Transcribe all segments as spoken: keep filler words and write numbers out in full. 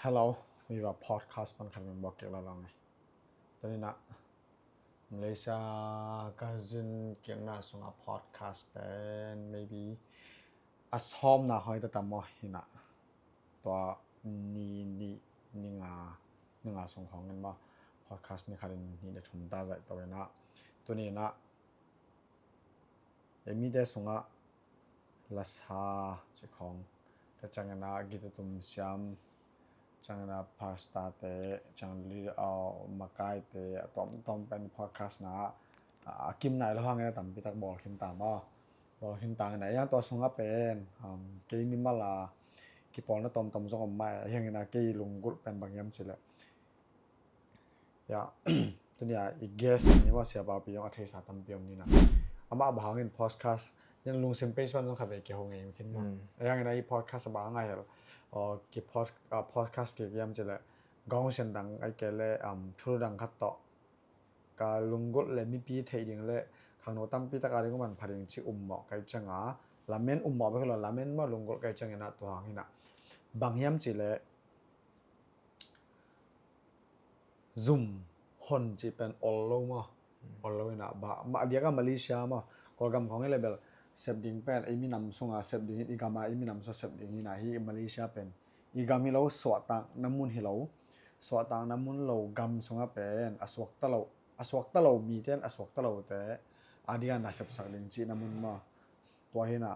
Hello, Viva Podcast pan khat min bawk kik la long. Tuni na Malaysia ka zin kikna sunga podcast pen maybe a sawmna hoi ta tam maw hi na. Tua ni ni ni nga ni nga sung hong in maw, podcast ni khat in ni le thum ta zaih to in a. Tuni na Ei mite sungah lasa ci khong, tua ciangin ah gita tum siam, ciangin ah pasta te, ciangin li au makai te, a tom tom pen podcast na a kim nai lo hangin a tampi tak bawl khin ta maw. Bawl khin ta ngin ah yang tua sungah pen kei mimal a kipawlna tom tom zong om mai, a hiangin ah kei lunggulh pen bang hiam cileh. Ya, tuni a i guest ni maw, Sia Baupi zong a theisa tampi om ni na. Amah a bang hangin podcast, yan lungsim page pan zong khat vei kiho ngei khin maw. A hiangin a i podcast a bang a ngai hel. Aw, ki pod-, ah, podcast ki kiam cileh gawng sian dang ai ke le, um, thu dang khat tawh ka lunggulh le mipi theih ding le khangno tampi tak a ding man pha ding ci um mawh kai cianga lamen um mawh bek lo, lamen maw lunggulh kai ciangin ah tua hangin ah bang hiam cileh zum hon cih pen ol lo maw. Ol lo in ah, mah diak a Malaysia maw, Kawlgam khong i le bel sep ding pen ei minam sunga sep ding in, i gam a ei minam sua sep ding in ah, hi Malaysia pen i gam hi lo, suahtakna mun hi lo, suahtakna mun lo gam sunga pen a suakta lo, a suakta lo mite in a suakta lote a ding a na sepsak ding cihna mun maw. Tua hi na,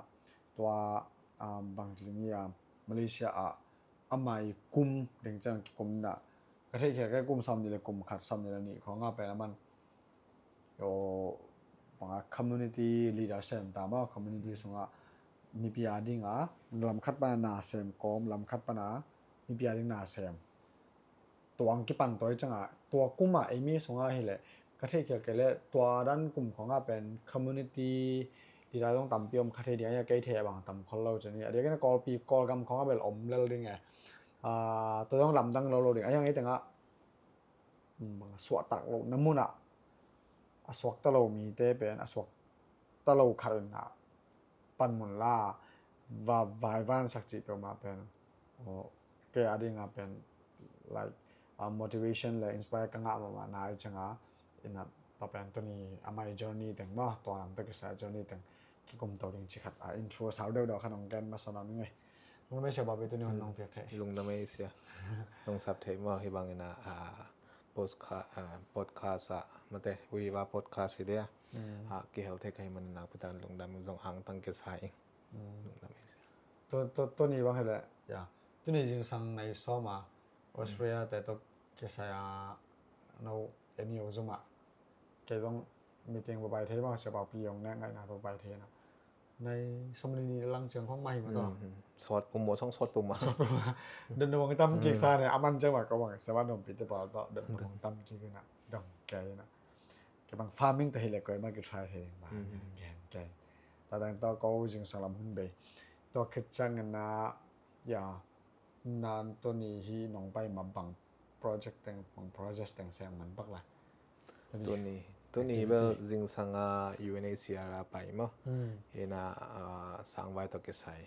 tua, ah, bang ci ding hi a, Malaysia ah amah i kum ding ciang kikum na. Ka theih khial kei kum sawm nih le kum khat, sawm nih le nih khong a pen a man. Yo, bang a community leader sem ta maw, community sungah mipi a ding a lam khat pan a na sem kawm, lam khat pan a mipi a ding na sem. Tua ang kipan tua i ciangah, tua kum a ei mi sungah hileh ka theih khial kei le tua dan kum khong a pen community leader zong tampi om kha thei ding a, kei theih a bang tam khol lo cin hi. A diakin a Kawlpi, Kawlgam khong a bel om lel ding e. Ah, tua zong lamdang lo lo ding a, a hiang ei tengah, um, suahtak lohna mun ah a suakta lo mite pen a suakta lo khat in ah panmun la, va, vaivansak cih peuhmah pen, aw, kei a ding a pen, like, ah, motivation le inspire ka ngah mahmah na i cianga, in ah, tua pen tuni amah i journey teng maw, tua lam tawh kisai journey teng kikum to ding ci khat a intro sau deuhdeuh khat hong gen masa nawn ing ei. Lungdam ei Sia Baupi, tuni hong nong piak theih. Lungdam ei Sia. Nong sap theih maw, hi bangin ah, ah, postca-, ah, podcast ah, mate, Viva Podcast hi dia. Ah, kihel thei ka hi manin nakpi takin lungdam zong hangtang kisa ing. Lungdam ei Sia. Tu, tu, tuni bang hileh, ya. Tuni zingsang nai sawm a Australia te tawh kisai a no eni o zum a. Kei zong meeting babai thei bang, Sia Baupi zong nek ngaihna babai thei na. Nai sawm le nih lang ciang khong mah hi mah tawh. Sawt pum maw, song sawt pum maw. Sawt pum maw. Don dong tam kik sa ne, a man ciang mah ko bang, Sia Baupi te pau tawh don dong tam kik na, dong kei na. Kei bang farming te hileh koi mah ki try thei ding bang. Gen kei. Tua dang tawh ko zingsang lam hun bei. Tua khit ciangin ah, ya, nan tuni hi nong pai mah bang project teng, bang project teng sem man bak la. Tuni, tuni bel zingsang a U N H C R a pai maw. Hi na, ah, sangvai tawh kisai,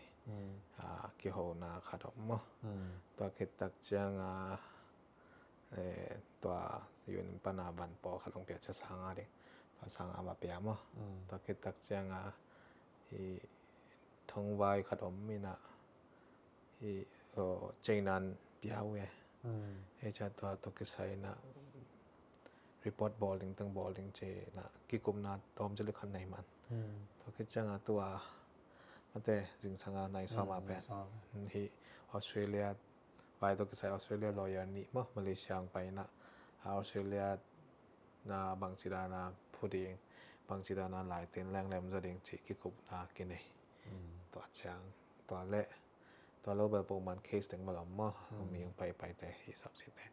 ah, kihona khat om maw. Tua khit tak ciang a, eh, tua U N pan a van pawl khat hong pia cia sang a ding. Tua sang a va pia maw. Tua khit tak ciang a hi thongvai khat om in ah, hi, aw, China in pia uh e. Hei cia tua, tua kisai in ah report bawl ding teng bawl ding ci in ah kikupna tawm ci li khat nei man. Tua khit ciang a tua, mate, zingsang a nai sawm a pen. Hi Australia, vai tua kisai Australia lawyer nih maw, Malaysia ang pai in ah, Australia na bangci dan a phu ding, bangci dan a lai tin lenglem zaw ding ci kikupna kinei. Tua ciang, tua le, tua lo bel pawlman case teng bel om maw, mi ang pai pai te, hi sak ci te.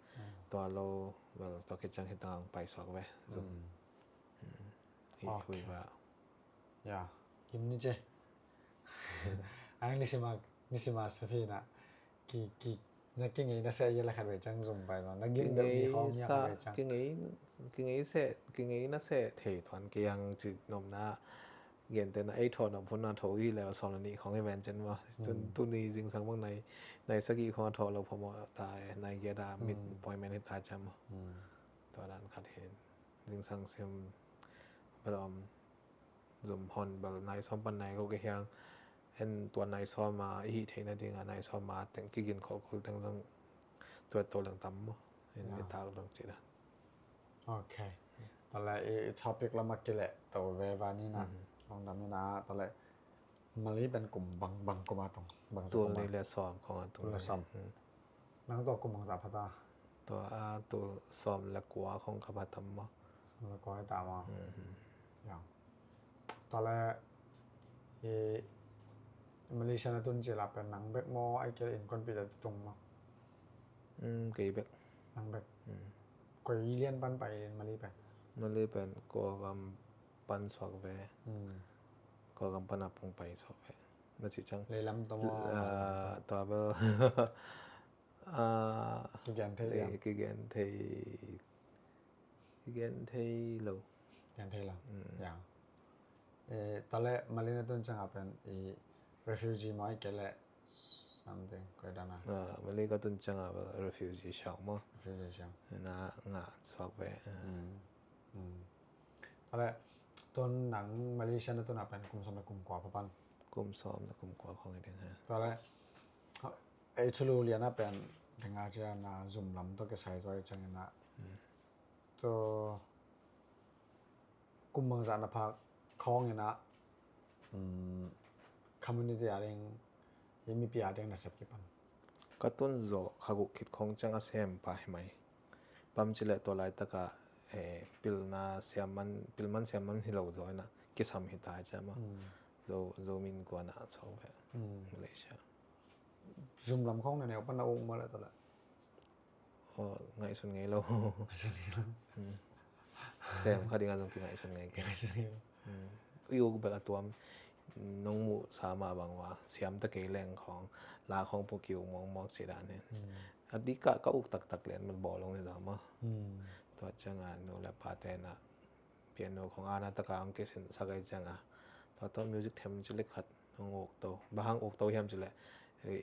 Tua lo bel tua khit ciang hi tang ang pai suak ve, zum. Hi hui va. Ya, kim ni ce. Ang ni sima, ni sima sa phi na. Ki, ki, na kingei na seh ia la khat vei ciang zum pai lo. Na gim deuh ni khawm ia khat vei ciang. Kingei, kingei seh, kingei na seh thei tuan kiang ci nopna. Gentehna ei thawh nop hun a tho hi leh sawm le nih khawng hi ven cen maw. Tun, tuni zingsang bang nai, nai sagih khawng a thawh lo phamawh ta e, nai giat a mid appointment hi ta ciam maw. Tua dan khat hi. Zingsang sim bel om zum hon bel nai sawm pan nai guk i hiang. En tua nai sawm a i hih theihna ding a nai sawm a teng kigin kholkhol teng zong tua to leng tam maw. En i tak dong ci dan. Ok. Tua leh i, i topic lam a kileh to veva ni na. Hong dam ni na. Tua leh Mali pen kum bang, bang kum a tung, bang za kum a? Tul nih le sawm khawng a tung. Tul nih le sawm. Nang tua kum bang za pha ta? Tua a tul sawm le kua khawng ka pha tam maw. Sawm le kua hi ta maw. Ya. Tua leh i Malaysia na tun ci la pen nang bek maw, ai kei innkuanpihte tung maw? Kei bek. Nang bek. Koi lian pan pai Mali pen? Mali pen Kawlgam pan suak ve. Kawlgam pan a pung pai suak ve. Na ci ciang leilam tawh maw? Tua bel kigen thei, kigen thei, kigen thei lo. Kigen thei lo. Ya. Tua leh Mali na tun ciang a pen i refugee maw, ai kei leh something, koi dan a? Mali ka tun ciang a bel refugee siau maw. Refugee siau. Na ngah suak ve. Tua leh tun nang Malaysia na tun a pen kum sawm le kum kua pha pan? Kum sawm le kum kua khawng hi ding ha. Tua leh ei thulu lian a pen ding a cia na zum lam tawh kisai zaw i ciangin a tua kum bang za na phak khawng in a community a ding, i mipi a ding nasep kipan? Ka tun zawh kha guk khit khawng ciang a sem pah hi mai. Bang ci leh tua laitak a pilna siam man, pil man siam man hi lo zaw in a kisam hi ta hi ciam a. Zo, Zomi Innkuan a suak ve. Malaysia. Zum lam khawng na neu pan na uk maw leh tua leh? Aw, ngaihsun ngei lo. Sem kha ding a zong kingaihsun ngei kei. I uk bel a tuam, nong muhsa mah bang ua siam ta kei leng khawng la khawng pua ki uk mawkmawk ci dan hi. A dik a ka uk taktak lian bel bawlung hi zaw maw. Tua ciang a nu le pate na piano khawng ana taka hong kisinsak ahi ciang a, tua tawh music them ci leh khat hong ukto. Bang hang ukto hiam ci leh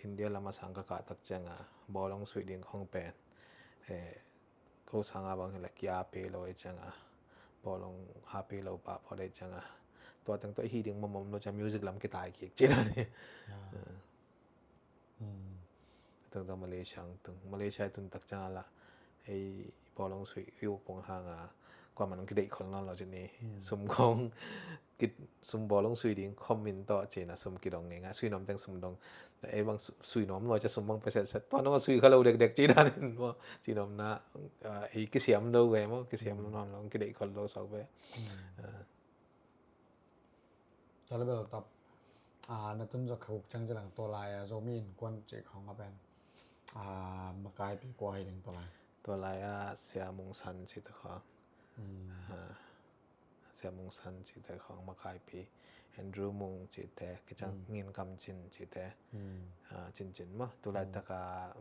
India lam a sang ka kah tak ciang a bawlung suih ding khawng pen ko sang a bang hi leh ki-ape lo ahi ciang a, bawlung ape lo pah phot ahi ciang a, tua teng tawh i hih ding mawkmawk lo ciang music lam kitai kik ci dan hi. Tung tung Malaysia ang tung. Malaysia i tun tak ciang a lah ei bawlung suih i uk pong hang a kuaman hong kideih khol nawn lo ci ni. Sum khawng sum bawlung suih ding khawm in tawh ci na sum kidong ngei nga, suih nuam teng sum dong. Ei bang suih nuam lo cia sum bang pia setset, tua nong a suih kha lo dekdek ci dan in maw. Ci nuam na ei kisiam lo ve maw, kisiam lo nawn lo, hong kideih khol lo suak ve. Tua leh bel tap na tun zawh kha guk ciang ci leng tua lai a Zomi Innkuan cih khawng a pen makaipi kua hi ding tua lai? Tua lai a Sia Mung San cihte khawng, Sia Mung San cihte khawng makaipi, Andrew Mung cihte, kiciang Ngin Kam Cin cihte, Cin Cin maw, tu laitak a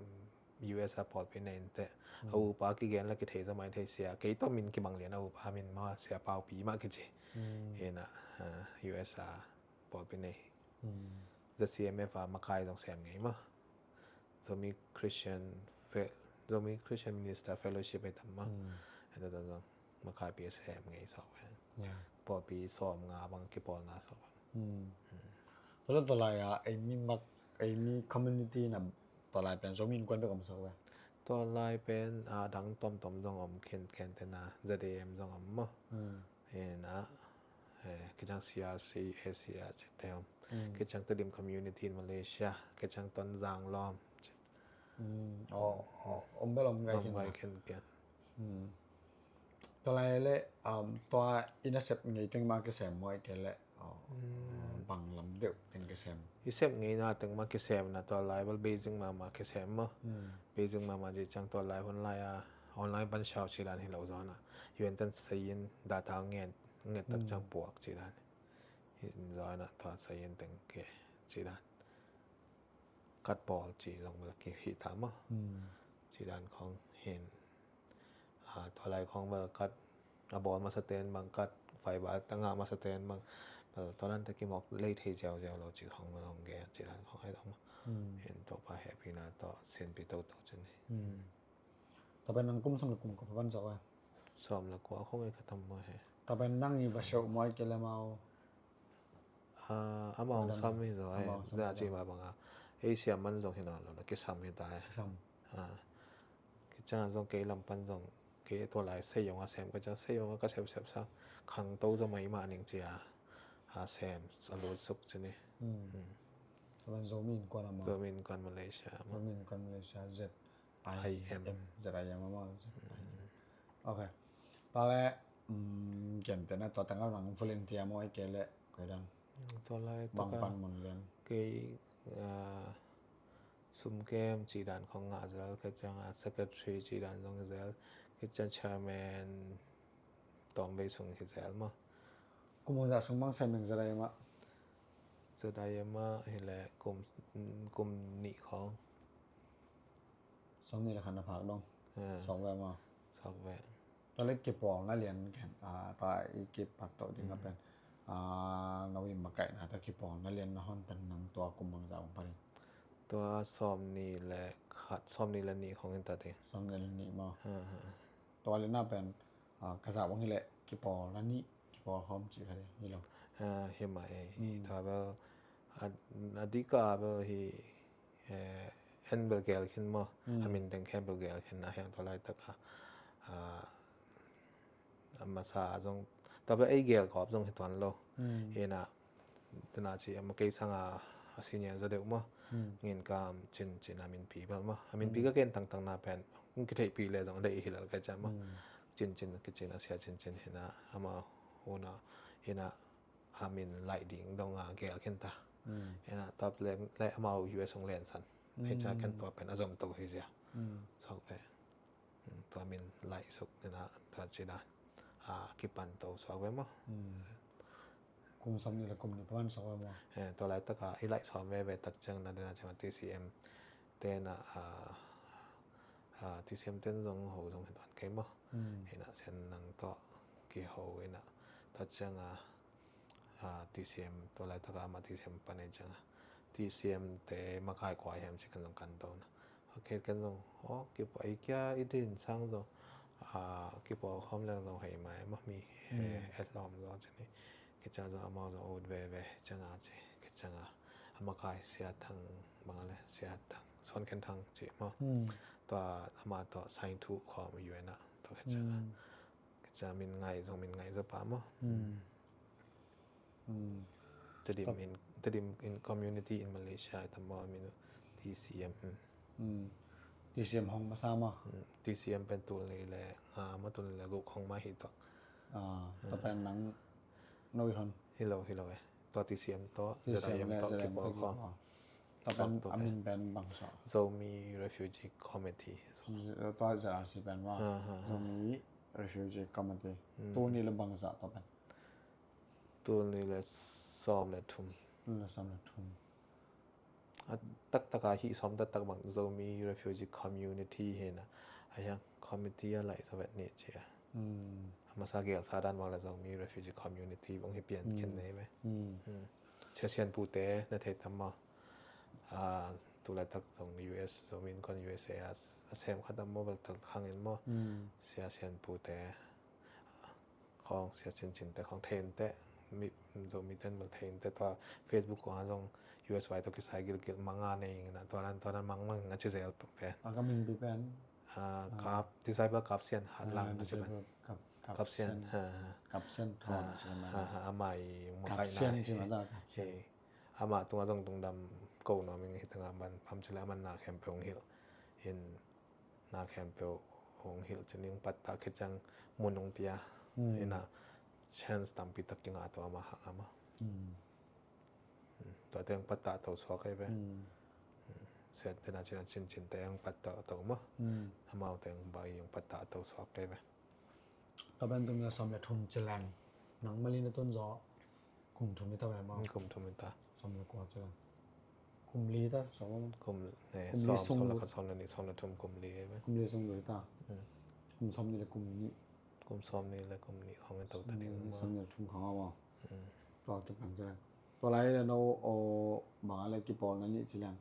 U S a pawlpi nei in teh. A upa kigen la kithei zaw mai thei sia. Kei tawh min kibang lian a upa min maw, Sia Paupi mah kici. Hi na, U S a pawlpi nei. Z C M F a makai zong sem ngei maw. Zomi Christian Fe-, Zomi Christian Minister Fellowship ei tam maw. Hei tawh zong makaipi a sem ngei suak ve. Pawlpi sawm nga bang kipawlna suak ve. Tua leh tua lai a ei mi mak, ei mi community na tua lai pen Zomi Innkuan bek om suak ve? Tua lai pen a dang tuamtuam zong om khenkhen te na, Z A M zong om maw. Hi na, kiciang C R C, A C R cihte om. Kiciang Tedim Community in Malaysia, kiciang Tonzang Lawm. Om bel om ngai khen pian. Tua lai leh tua i nasep ngei teng mah kisem maw, ai kei leh bang lam deuh teng kisem? I sep ngeina teng mah kisem na, tua lai bel basic mahmah kisem maw. Basic mahmah ci ciang tua lai hun lai a online pan shout ci dan hi lo zaw na. U N ten sayin data ngen, nget tak ciang puak ci dan hi zaw na, tua sayin teng ke ci dan. Kat bawl ci zong bel kihih ta maw. Ci dan khawng hin. Tua lai khawng bel kat a bawl masa ten bang, kat fiber a ngah masa ten bang, Tua dan teh kimawk lei thei ziauziau lo cih khong zong gen cih dan khong ahi zong. Hin Topa hehpihna tawh sianpi toto cin hi. Tua pen nang kum sawm le kum kua pan zawk a? Sawm le kua khong ei ka tam maw he. Tua pen nang i va seuh maw ai kei le mau? Amau sam hi zaw ai. Dah cih mah banga ei siam man zong hi nawn lo na kisam hi ta ai. Kisam. Kei ciang zong kei lam pan zong kei tua lai Seiyong a sem ka ciang Seiyong a ka sepsep sang khangto zaw mai mah ning cia a sem a lut suk ci ni. Tua pan Zomi Innkuan a maw? Zomi Innkuan Malaysia a maw? Zomi Innkuan Malaysia Z I M. Z I M a maw? Ok. Tua le gentehna tua tangah nang volunteer maw ai kei le koi dan? Tua lai taka kei sumkem cih dan khong ngah zel, kei ciang a secretary cih dan zong hi zel, kei ciang chairman tawmvei sung hi zel maw? Kum ong zah sung mang sem in ZIM ah. ZIM ah hi leh kum kum nih khong. Sawm nih le khat na phak dong. Sawk ve maw? Sawk ve. Tua leh kipawlna lian khen, tua i kipat tawh ding a pen no i makaihna tawh kipawlna lian na hon pen nang tua kum bangzah ong pha ding? Tua sawm nih le khat, sawm nih le nih khong in ta ding. Sawm nih le nih maw? Tua lian na pen ka zah bang hi leh kipawlna nih kipawl khawm cih kha ding hi lo. Hi mah ei. Tua bel a dika bel hi. En bel gel khin maw, a min teng khem bel gel khin a, hiang tua laitak a a masa zong tua bel ei gel kawp zong hi tuan lo. Hi na tuna ci a ma kei sang a senior zaw deuh maw, ngin kam cin cin a min pi bel maw, a min pi ka ken tangtang na pen kong kitheih pi le zong a deih hi lal kai cian maw. Cin cin kicin a sia cin cin hi na ama una hi na a min laih ding dong a gel khin ta. Ina tua leng le amau US hong lensan. Hei ca khen tua pen a zom to hi zia. Sok ve. Tua min laih suk ina tua ci dan a kipan to sok ve maw? Kum sawm nih le kum nih paman sok ve maw? Tua laitak a i laih sawm veve tak ciang na dena ciang TCM tena TCM ten zong ho zong hi tuan kei maw? Hina sen nang tawh kiho ina tua ciang a TCM tua laitaka amah TCM pan ei cianga TCM te makai kua hiam ci kan zong kan tona. Ok kan zong aw kipa ei kia i din sang zong kipa khawm leng zong hei mai mah mi et lawm zong cini. Kei ciang zong amau zong ut veve cianga ci kei cianga a makai Sia Thang bang le Sia Thang Suan Khen Thang ci maw. Tua amah tawh sain thuh khawm UN ah tua kei cianga. Kei ciang min ngai zong min ngai zaw pa maw. Tedim in Tedim in community in Malaysia i tam maw min uh TCM. TCM hong masa maw. TCM pen tul ni le nga maw tul ni le guk hong mah hi tuak. Tua pen nang no i hon. Hi lo hi lo eh. Tua TCM tawh ZIM tawh kipawl khawm. Tua pen a min pen bangzah? Zomi Refugee Committee. Tua ZRC pen maw. Zomi Refugee Committee. Tul nih le bangzah tua pen? Tul nih le sawm le thum. Tul nih le sawm le thum. A taktak a hih sawm taktak bang Zomi Refugee Community hi na a hiang committee a laih zaw vet nih ci a. A masa gelsa dan bang le Zomi Refugee Community bang hi pian khin nei ve. Sia Sian Pute na thei tam maw? Tu laitak zong US Zomi Innkuan USA a sem khat a maw bel tal khang in maw? Sia Sian Pute khawng sia cincinte khawng theinte mi Zomi ten bel theinte tua Facebook khawng a zong US vai tawh kisai gilgil manga nei ina tua nan tua nan mangmang a ci zel pen. A ka min bi pen. Kap disciple kap sian hat lang a ci pen. Kap sian. Kap sian. Ama i makaina. Ama tunga zong tungdam ko nuam ing hi tanga man pam cile aman na khempeuh hong hilh in na khempeuh hong hilh cin ing patta khiciang mun hong pia ina chance tampi tak kingah to ama hang ama. Tua teng patta to suak ei ve. Siat tena cina cincin teng patta to ma. Amau teng bai hong patta to suak ei ve. Tua pen tum na sawm le thum ci leng nang mali na tun zaw kum thum i ta ve maw? Kum thum i ta. Sawm le kua ci leng kum li ta sawm. Kum eh, kum li sawm sawm le khat sawm le nih sawm le thum kum li. Kum li sawm li ta. Kum sawm nih le kum nih. Kum sawm nih le kum nih khong i to ta ding maw? Sawm le thum khong a maw? Tua kipan ci leng. Tua lai le no aw bang a le kipawlna nih ci leng.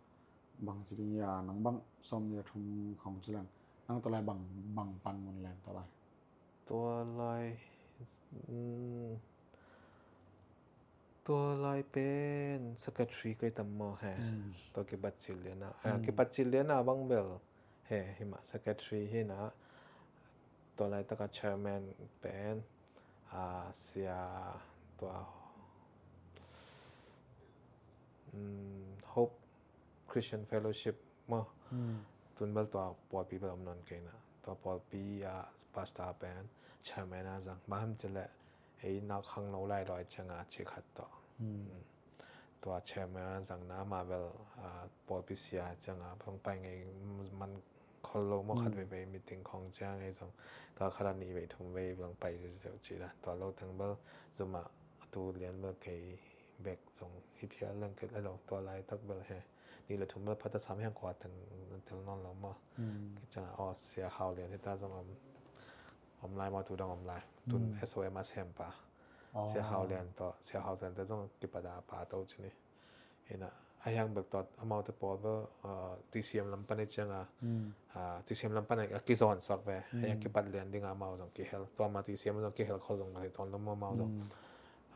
Bang ci ding ia nang bang sawm le thum khong ci leng. Nang tua lai bang bang pan mun leng tua lai. Tua lai. Mm, tua lai pen secretary kei tam maw he. Mm. Tua kipat cil liana. Ah, mm, kipat cil liana bang bel he, himah secretary hina. Tua laitaka chairman pen, ah, sia tua, mm, Hope Christian Fellowship maw. Mm. Tun bel tua pawlpi bel om nawn kei na. Tua pawlpi a pastor pen chairman a zang. Bang hang hiam cih leh ei nau khangno lai lua cianga ci khat tawh. Mm. Mm. Tua chairman a zangna amah bel, ah, pawlpi sia cianga bang pai ngei man khol lo maw, khat veivei meeting khong ciang ei zong kal khat a nih vei thum vei bang pai ziauziau ci la. Tua lo teng bel zumah a tu lian bel kei bek zong hi phial leng kei lo tua laitak bel he. Nih le thum bel phat a sam hiang kua teng tel nawn lo maw. Mm. Kei cianga aw Sia Hau Lian hita zong om, om lai maw, tu dong om lai. Tun S O M a sempa. Sia Hau Lian tawh, Sia Hau Lian tawh zong kipat a pa to ci ni. Hina, a hiang bek tawh amaute pawl bel, ah, T C M lam pan i cianga, ah, T C M lam pan a kizawn suak ve. A hiang kipat lian dinga amau zong kihel. Tua ma T C M zong kihel khol zong mah hi tawn lo maw amau zong.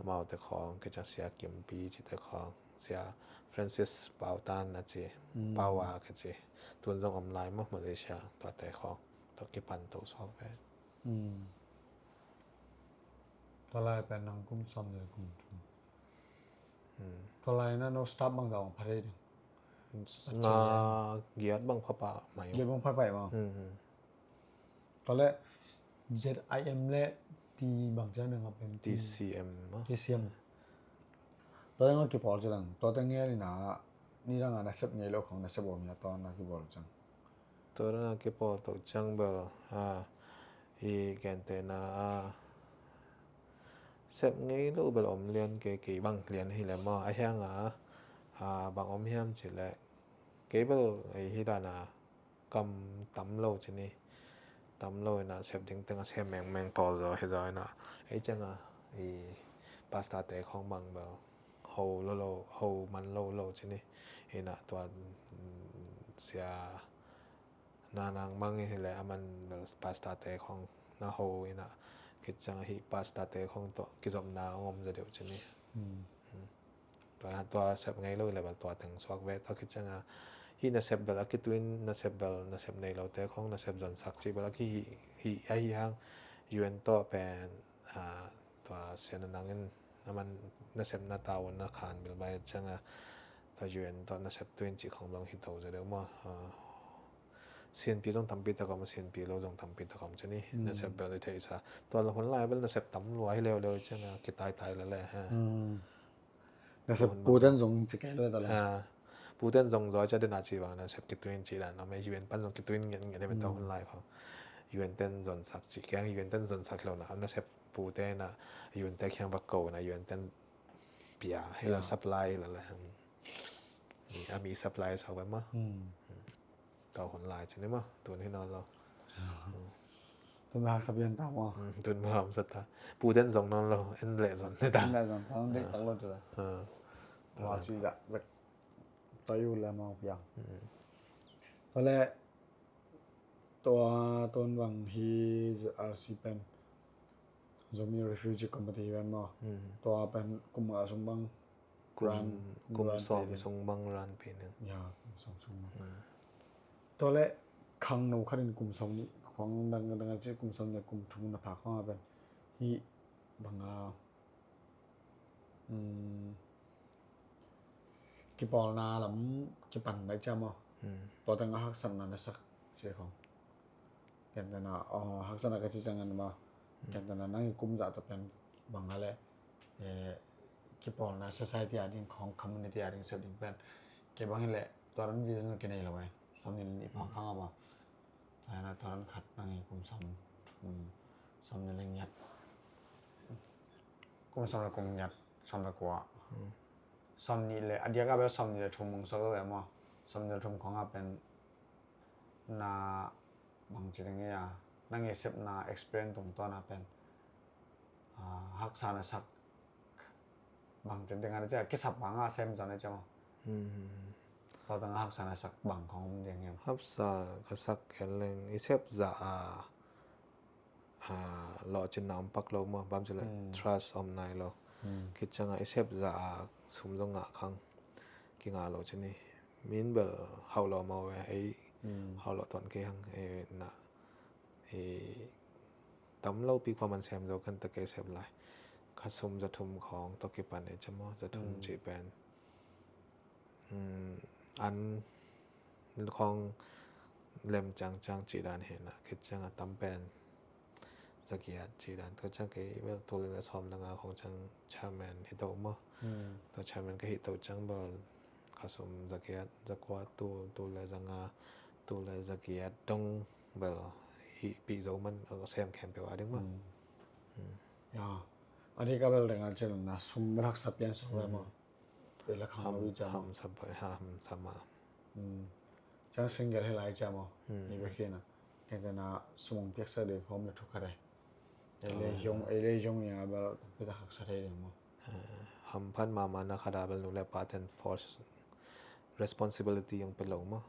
Amaute khawng, kei ciang Sia Kimpi cite khawng, Sia Francis Pautan a ci, Paua ka ci. Tun zong om lai maw Malaysia, tuate khawng. Tua kipan to suak ve. Tua lai pen nang kum sawm le kum thum. Tua lai na no staff bang zong pha thei ding. Nga giat bang pha pah mai. Giat bang pha pah mai. Tua le Z I M le ti bang ciang nang a pen ti. T C M. T C M. Tua le nga kipawl ci lang. Tua te nge ni na ni dang a na sep ngei lo khong na sep om ya tua na kipawl ciang. Tua dana kipawl to ciang bel, a, i gentehna a sep ngei lo bel om lian kei, kei bang lian hi le maw, a hiang a, a, bang om hiam ci le kei bel ei hi dana kam tam lo ci ni, tam lo ina sep ding teng a sem mengmeng pawl zaw hi zaw ina, ei ciang a i pastor te khong bang bel ho lo lo, ho man lo lo ci ni. Ina tua, mm, sia na nang mang hi le a man bel pastor te khong na ho ina kicang hi pastor te khong to kizopna ngom za deuh ci ni. Tua, tua sep ngei lo le bel tua teng suak ve tua kicang a hi na sep bel a kituin na sep bel na sep nei lo te khong na sep zon sak ci bel a ki hi, hi, a hi hang U N to pen, a, tua sian a nangin a man nasepna tavuan na khan bilbai cianga tua U N tawh nasep tuin cih khong bang hi to zaw deuh maw? A, sianpi zong tampi tak om, sianpi lo zong tampi tak om ci ni. Nasep bel i theihsa tua la hun lai bel nasep tam lua hi leuleu cianga kitaitai lele. Nasep puten zong ci kei lo ta le. Puten zong zaw cia dena ci bang nasep kituin ci dan om e, U N pan zong kituin ngen ngen e, beta hun lai khong U N ten zon sak ci keng, U N ten zon sak lo na nasep pute na U N te khiang va ko na U N ten pia hi la supply hi la le. A mi supply sa ve ma. Tau hun lai ci ni ma, tun hi nawn lo. Tun ma haksa pian ta ma. Tun ma haksa ta. Puten zong nawn lo, en le zon ni ta. En le zon ta, en le tak lo ci la. Tua ci zak bek. Tua yu le ma piang. Tua le tua tun bang hi Z R C pen Zomi Refugee Committee hi ven maw. Tua pen kum nga sung bang kum sawm sung bang ran pi ning. Ya, kum sawm sung bang. Tua le khangno khatin kum sawm nih khuang dang dang ci kum sawm nih kum thum na pha khuang a pen hi bang a kipawlna lam kipan nai cia maw? Tua teng a haksatna na sak cia khong. Gentehna, haksatna ka ci ciangin maw? Gentehna nang i kum zah tawh pen bang a le kipawlna society a ding khong community a ding sep ding pen kei bang hi le tua ran vision kinei lo ai. Sawm nih le nih pha khang a maw? Tua hi na tua ran khat nang i kum sawm thum, sawm nih le ngiat. Kum sawm le kum ngiat, sawm le kua. Sawm nih le, a diak a bel sawm nih le thum mong sak lo e maw? Sawm nih le thum khong a pen na bang ci ding ia, nang i sepna experience tungtawn a pen haksa na sak Bang teng teng a na cia kisap bang a sem zan a cia maw. Hmm. Tua teng a haksa na sak bang khong om ding hiam? Haksa ka sak kei leng i sep za a, a, lawhcinna om pak lo maw, bang ci le Hmm. trust om nai lo. Hmm. Khit ciang a i sep za a sum zong ngah khang kingah lo ci ni. Min bel hauh lo maw e, ei Hmm. hauh lo tuan kei hang, ei na. Hi tam lo pi kua man sem zo kan ta kei sep lai. Ka sum za thum khong tawh kipan e cia maw, za thum Hmm. ci pen. Hmm, an khong lem ciangciang ci dan hi na, khit ciang a tam pen za giat ci dan. Tua ciang kei bel tul le sawm le nga khong ciang chairman hi to maw. Hmm. Tua chairman ka hi to ciang bel ka sum za giat, za kua, tul, tul le za nga, tul le za giat dong bel hih pi zo man, uh, sem khempeuh a ding maw. Hmm. Hmm. Ya. A dih ka bel deng a cil na sum raksa pian sok le maw. Hmm. Pela khang Ham, lo i cia maw. Ham sa pai, ha, ham sa ma. Hmm. Ciang single hi lai cia maw. Hmm. Ni bek hi na. Kei te na sum piaksa dei khom le thuk kha dei. Ei le Ah. yong, ei le yong ni a bel pela haksa thei ding maw. Eh, hamphat mahmah na khat a bel nu le pa ten force responsibility zong pe lo maw.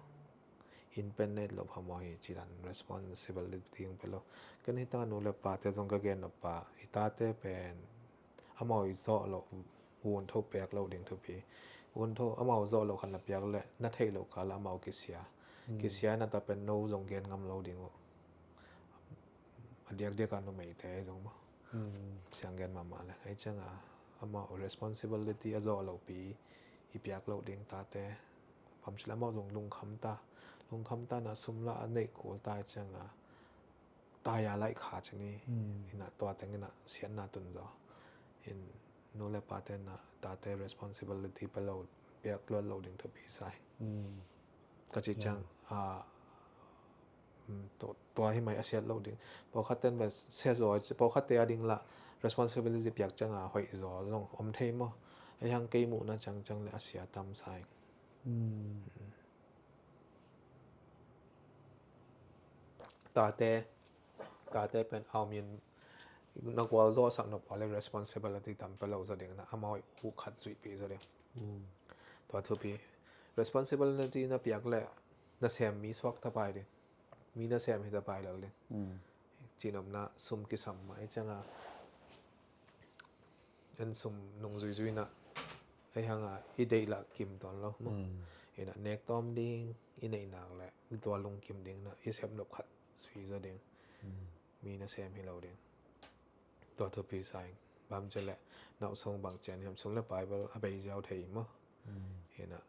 Independent lo phamawh hi ci dan responsibility zong pe lo. Ken hi tang a nu le pa te zong ka gen nop pa, i tate pen amau i zawh lo, vuntho piak lo ding thupi. Vuntho amau zawh lo khat na piak le na theih lo kal amau kisia. Hmm. Kisia na ta pen no zong gen ngam lo ding uh. A diakdiak a numeite zong maw. Hmm. Siang gen mahmah le. Ei ciang a amau responsibility a zawh lo pi i piak lo ding tate. Pamsila amau zong lungkham ta. Lungkham ta na sum la a neih kul ta ciang a. Tai a laih kha ci ni. Hmm. Ina tua teng ina siatna tun zaw. In nu le pa te na tate responsibility pe lo, piak luat lo ding thupi sai. Hmm. Ka ci Ya. ciang, ah, mm, tu-, tua hi mai a siat lo ding. Pawlkhat ten bel sia zaw, pawlkhat te a ding la responsibility piak ciang a hoih zaw zong om thei maw. Ei hang kei muhna ciangciang le a sia tam sai. Hmm. Mm. Tate, tate pen a om in na gualzawhsak nop a le responsibility tam pe lo zaw ding na amau uh khat zuihpih zaw ding. Mm. Tua thupi. Responsibility na piak le na sem mi suak tapai ding. Mi na sem hi tapai lel ding. Mm. Cinopna sum kisam mah i ciang a en sum nung zuizui na ei hang a i deih lah kim tuan lo maw. Mm. Ina nek tawm ding i neih nak le tua lungkim ding na i sep nop khat sui zaw ding. Mm. Mi na sem hi lo ding. Tua thupi sa ing. Bang ci le na uh sung bang cian hiam sung le pai bel a bei ziau thei maw. Mm. Ina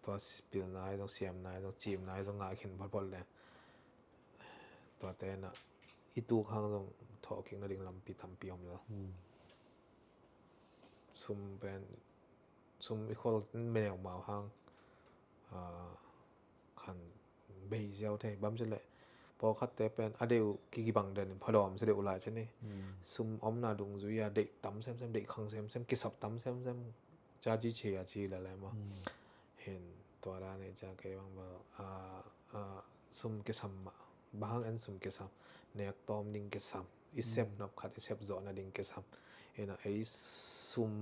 tua s-, pilna i zong siamna i zong cimna i zong ngah khin photphot le. Tuate na i tuk hang zong thawhkik nading lampi tampi om lo. Hmm. Sum pen, sum i khol neu mau hang, ah, khan bei ziau thei bang ci le. Pawlkhatte pen a deih uh kikibang den in phadawm sa deih uh lai ci ni. Hmm. Sum omna dungzui a deih tam semsem, deih khang semsem, kisap tam semsem. Ca ci ci a ci le le maw. Hmm. Hin tua dan i cia kei bang bel, ah, ah, sum kisam mah. Bang hang en sum kisam. Nek tawm ding kisam. I sep Hmm. nop khat, i sep zawh nading kisam. Ina ei sum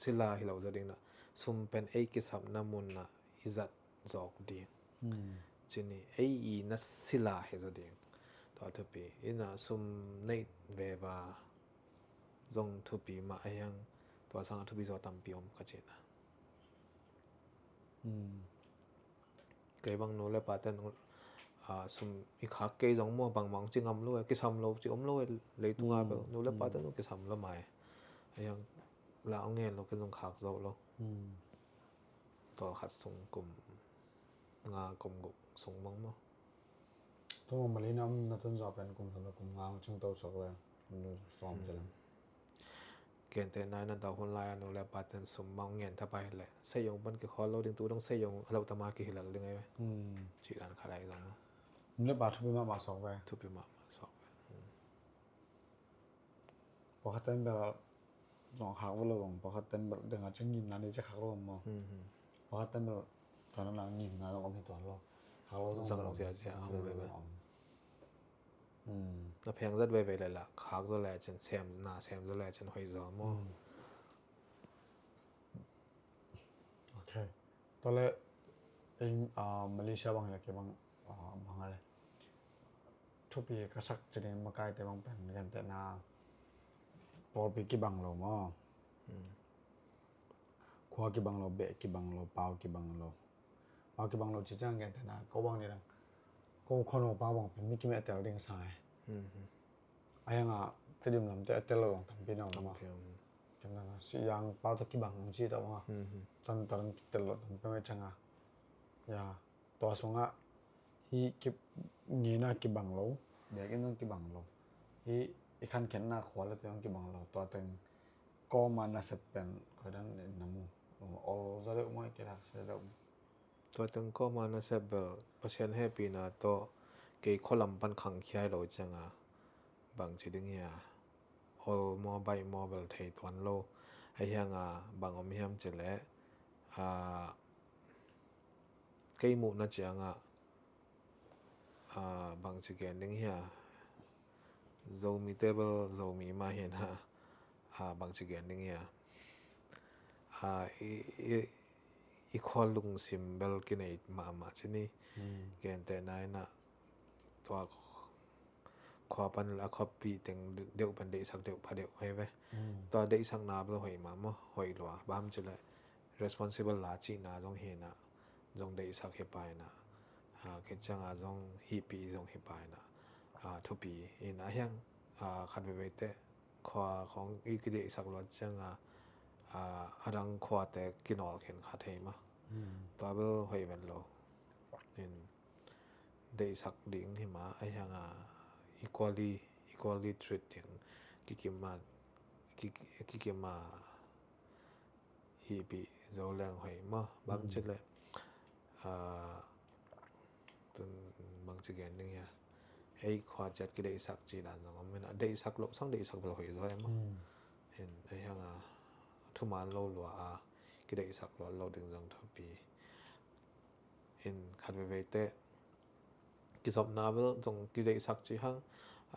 sila hi lo zaw ding na. Sum pen ei kisapna mun na i zat zawk ding. Hmm. Ci ni ei i na sila hi zaw ding. Tua thupi. Ina sum neih veva zong thupi mah a hiang. Tua sang a thupi zaw tampi om ka ci na. Hmm. Kei bang nu le pa ten, ah, sum i khak kei zong maw bangmah ci ngam lo e, kisam lo ci om lo e, leitung a Hmm. bel nu le pa Hmm. ten zong kisam lo mai. A hiang la ong ngen lo kei zong khak zo lo. Hmm. Tua khat sung kum nga kum guk sung bang maw. Tu maw Mali na om na tun zaw pen kum sawm le kum nga hong cing to suak ve. Kum sawm Hmm. ci lam. Kente nai na dau hun lai a nu le pa ten sum mah hong ngen thapai le. Seiyong pan kikhawl lo ding tu dong seiyong a lo tama kihilal ding ai ve. Hmm. Ci dan khat ai zong. Nu le pa thupi mahmah suak ve. Thupi mahmah suak ve. Hmm. Pakhat ten bel zong khak vo lo zong, pakhat ten bel deng a ci ngimna nei ci khak lo maw. Hmm, hmm. Pakhat ten bel tuan na ngimna zong om hi tuan lo. Khak lo zong Zang zong zia zia zong om zong ve ve. om. Hmm. Na pheng zat veve le la, khak zaw le cin, sem na sem zaw le cin hoih zaw maw. Hmm. Tua le, in, ah, Malaysia bang ya ke bang, ah, bang ale. Thupi ka sak ci ding makaite bang pen gentehna pawlpi kibang lo maw. Khua kibang lo, beh kibang lo, pau kibang lo. Pau kibang lo ci ciang gentehna ko bang ni dang, ko khuano pau bang pen mi kimeh tel ding sa e. A hiang a Tedim lamte a tel lo dang tampi na om a. Ciang na si yang pau ta kibang ci ta bang a. Tan tan kitel lo tampi mai ciang a. Ya. Tua sungah hi kip ngina kibang lo, biakinn zong kibang lo. Hi i khankhiatna khua le te zong kibang lo. Tua teng kawma nasep pen koi dan na mu. Ol za deuh maw, i kilak sia deuh. Tua teng kawma nasep bel Pasian hehpihna tawh kei khualam pan khangkhia hi lo ciang a bang ci ding hia. Ol maw, baih maw bel thei tuan lo. A hiang a bang om hiam ci leh, a, kei muhna ciang a, a, bang ci gen ding hia. Zomi table, Zomi mah hi na, a, bang ci gen ding hia. A, i, i, i khua lungsim bel kinei mahmah ci ni. Gentehna in a, tua khua pan a khuapi teng deuh pan deihsak deuh pha deuh hi ve. Tua deihsakna bel hoih mah maw, hoih lua. Bang ci leh responsible la cihna zong hi na, zong deihsak hi pai na. A, kei ciang a zong hihpih zong hi pai na. A, thupi in a hiang, a, khat veivei te khua khong i kideihsak luat ciang a, a, a dang khuate kinawl khen khat hi mah. Tua bel hoih ven lo. In deihsak ding hi mah, a hiang a equally, equally treat ding kikim a, ki, kikim a hihpih zo leng hoih maw. Bang ci leh, a, tun bang ci gen ding hia. Ei khua ciat kideihsak ci dan zong om hi na, deihsak lo sang deihsak lo hoih zo hi maw. In a hiang a thuman lo lua a kideihsak lo lo ding zong thupi. In khat veivei te kizopna bel zong kideihsak ci hang,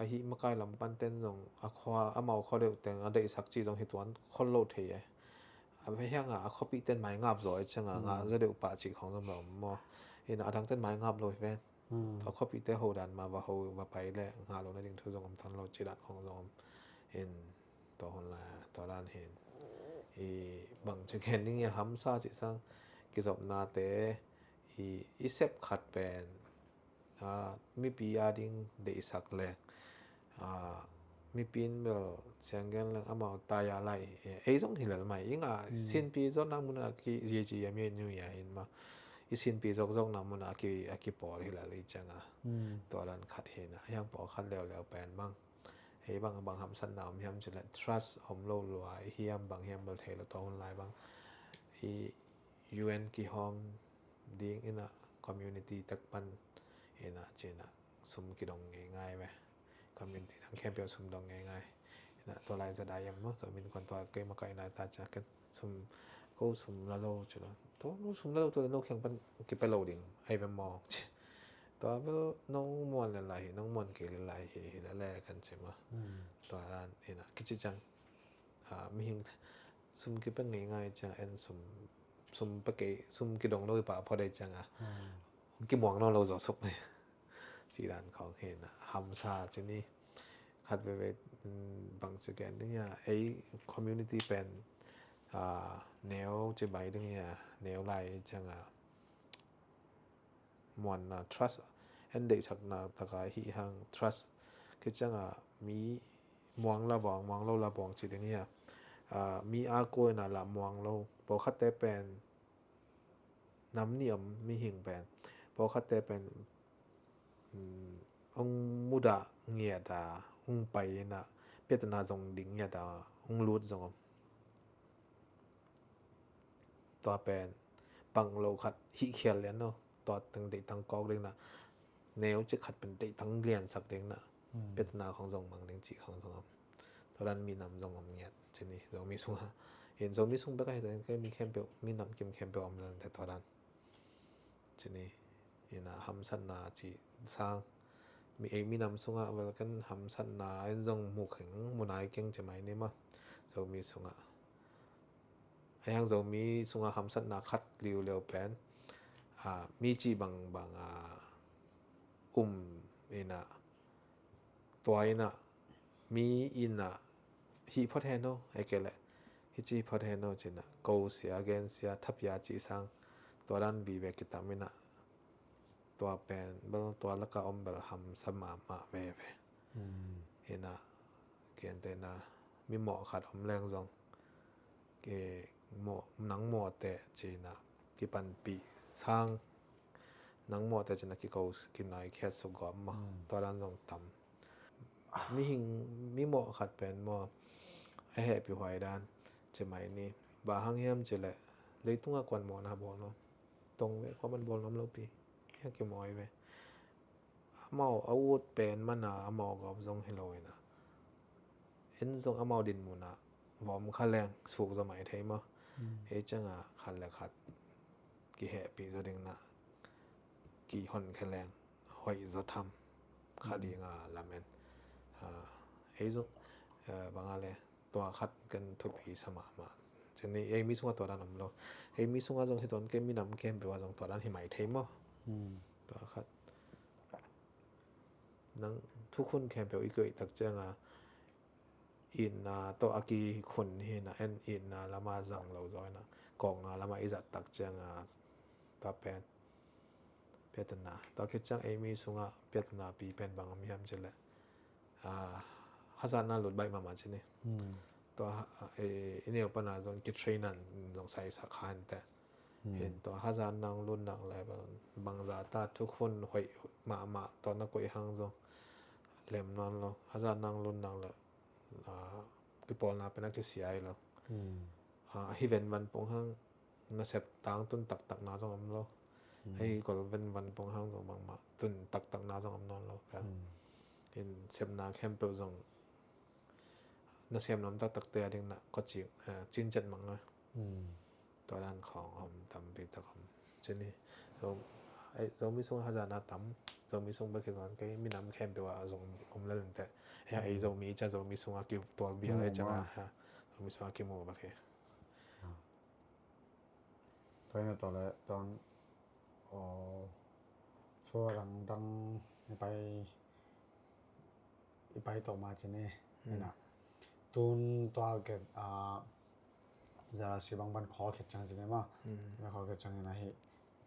ahi makai lam pan ten zong a khua, amau khua deuh teng a deihsak ci zong hi tuan khol lo thei e. A hiang a, a khuapi ten mai ngap zaw i ciang a, ngah za deuh pah ci khong zong bel om maw. In a dang ten mai ngap lo hi ven. A khuapi te ho dan ma va ho va pai le ngah lo na ding thu zong om tuan lo ci dan khong zong om. In tua hun lai, tua dan hin. I bang ci gen ding hia, hamsa ci sang kizopna te i, i sep khat pen, a, mipi a ding deihsak leng, a, mipi in bel ciang gen leng amau taya lai, e, ei zong hi lel mai. I ngah sinpi zawhna mun a ki, J G M A New Year in mah. I sinpi zawkzawkna mun a ki, a kipawl hi lel i ciang a. Tua dan khat hi na, hiang pawlkhat leuleu pen bang. Hei bang, bang hamsatna om hiam ci leh trust om lo lua i hiam bang hiam bel thei lo tua hun lai bang. I U N kihawm ding in a community tek pan in a ci in a sum kidong ngeingai ve. Community dang khempeuh sum dong ngeingai. In a tua lai zat a yam maw, tua min kuan tua kei makaihna ta ciakin. Sum, ko sum la lo ci lo. Tua no sum la lo tua le no kheng pan kipia lo ding. Ai bia mawk ci. Tua bel nong muan le lai hi, nong muan kei le lai hi, hi le le kan ci maw. Tua dan in a kici ciang. A, mihing sum kipia ngeingai ciang en sum, sum pia kei, sum kidong lo i pah phot ei ciang a. Kimuang nawn lo zaw suk ni. Ci dan khawng hi na, hamsa ci ni. Khat veivei, mm, bang ci gen ding hia, ei community pen, a, neu ci bai ding hia, neu lai ciang a. Muanna, trust, en deihsakna taka hi hang trust. Kei ciang a mi muang la buang, muang lo la buang ci ding hia. A, mi a kuai na la muang lo. Pawlkhatte pen nam nih om mihing pen. Pawlkhatte pen, um, hong mudah ngiat a, hong pai in a, piatana zong ding ngiat a, hong lut zong om. Tua pen, pang lo khat hih khial lian lo, tua teng deihtang kawk ding na, neu ci khat pen deihtang liansak ding na, piatana khong zong mang ding ci khong zong om. Tua dan minam zong om ngiat, ci ni, Zomi sung a. Hin Zomi sung bek a hi ta in kei mi khempeuh, minam kim khempeuh om lian te tua dan. Ci ni, ina hamsatna ci sang. Mi ei minam sung a, vel kan hamsatna, en zong mu kheng, mu nai keng ci mai ni ma. Zomi sung a. Ei hang Zomi sungah hamsatna khat liuleu pen, a, mi cih bangbang a um inah, tua inah mi inah hih phot hen o, ei kei leh hih ci phot hen o cinah, ko sia, gen sia, thapia cih sang tua dan vive kitam inah, tua pen bel tua laka om bel hamsa mahmah veve. Hinah, kiantena mi mawh khat om leng zong, ke mawh, nang mawhte cinah kipanpih sang, nang mawhte cinah kiko, kinaikhiat suk gawp maw, tua dan zong tam. Mihing, mi mawh khat pen maw, a hehpih huai dan ci mai ni. Bang hang hiam cileh, leitungah kuan mawhna bawl nuam, tong ve, kuaman bawl nuam lopi, hia kimawi ve. Amau a ut pen mana amau gawp zong hi lo inah, en zong amau din munah vom kha leng suk zaw mai thei maw. Ei cianga khat le khat kihehpih zaw dingnah kihon kha leng hoih zaw tham kha dinga lamen. Ei zong banga le tua khat kan thupi sa mahmah. Cini ei mi sungah tua dan om lo. Ei mi sungah zong hi ton, kei minam khempeuh ah zong tua dan hi mai thei maw. Tua khat nang thukhun khempeuh i koih tak cianga itna tawh a kikhun hinah, en itna lama zang lo zaw inah, kawkna lama i zat tak cianga tua pen piatana, tua khit ciang ei mi sungah piatana pi pen bang om hiam cileh, hazatna lut baih mahmah cini. Tua i neu pana zong kitrainan zong saisak kha hinteh. Hin tua hazatna lut nak le bangzah ta thukhun hoih mahmah tawh na koih hang zong lem nawn lo. Hazatna lut nak le kipawlna pen a kisia hi lo. Ahi venvan pong hang nasep tang tun taktakna zong om lo. Ahi kol venvan pong hang zong bangmah tun taktakna zong om nawn lo. Hin sepna khempeuh zong nasem nuam taktakte a dingnah kawcik cincet mang a. Tua dan khawng om tampi tak om. Cini Zomi sung hazatna tam. Zomi sung bek hi zong kei minam khempeuh ah zong om lel inteh. Hia ei Zomi i cia Zomi sungah kitual bial ei cianga Zomi sungah kimu bek hi. Tua ina tua le tuan, aw, sua dangdang i pai i pai tawh ma cini. Ina tun tua ke, a, zara si bang ban khaw khet cang cini ma. Ina khaw khet cang ina hi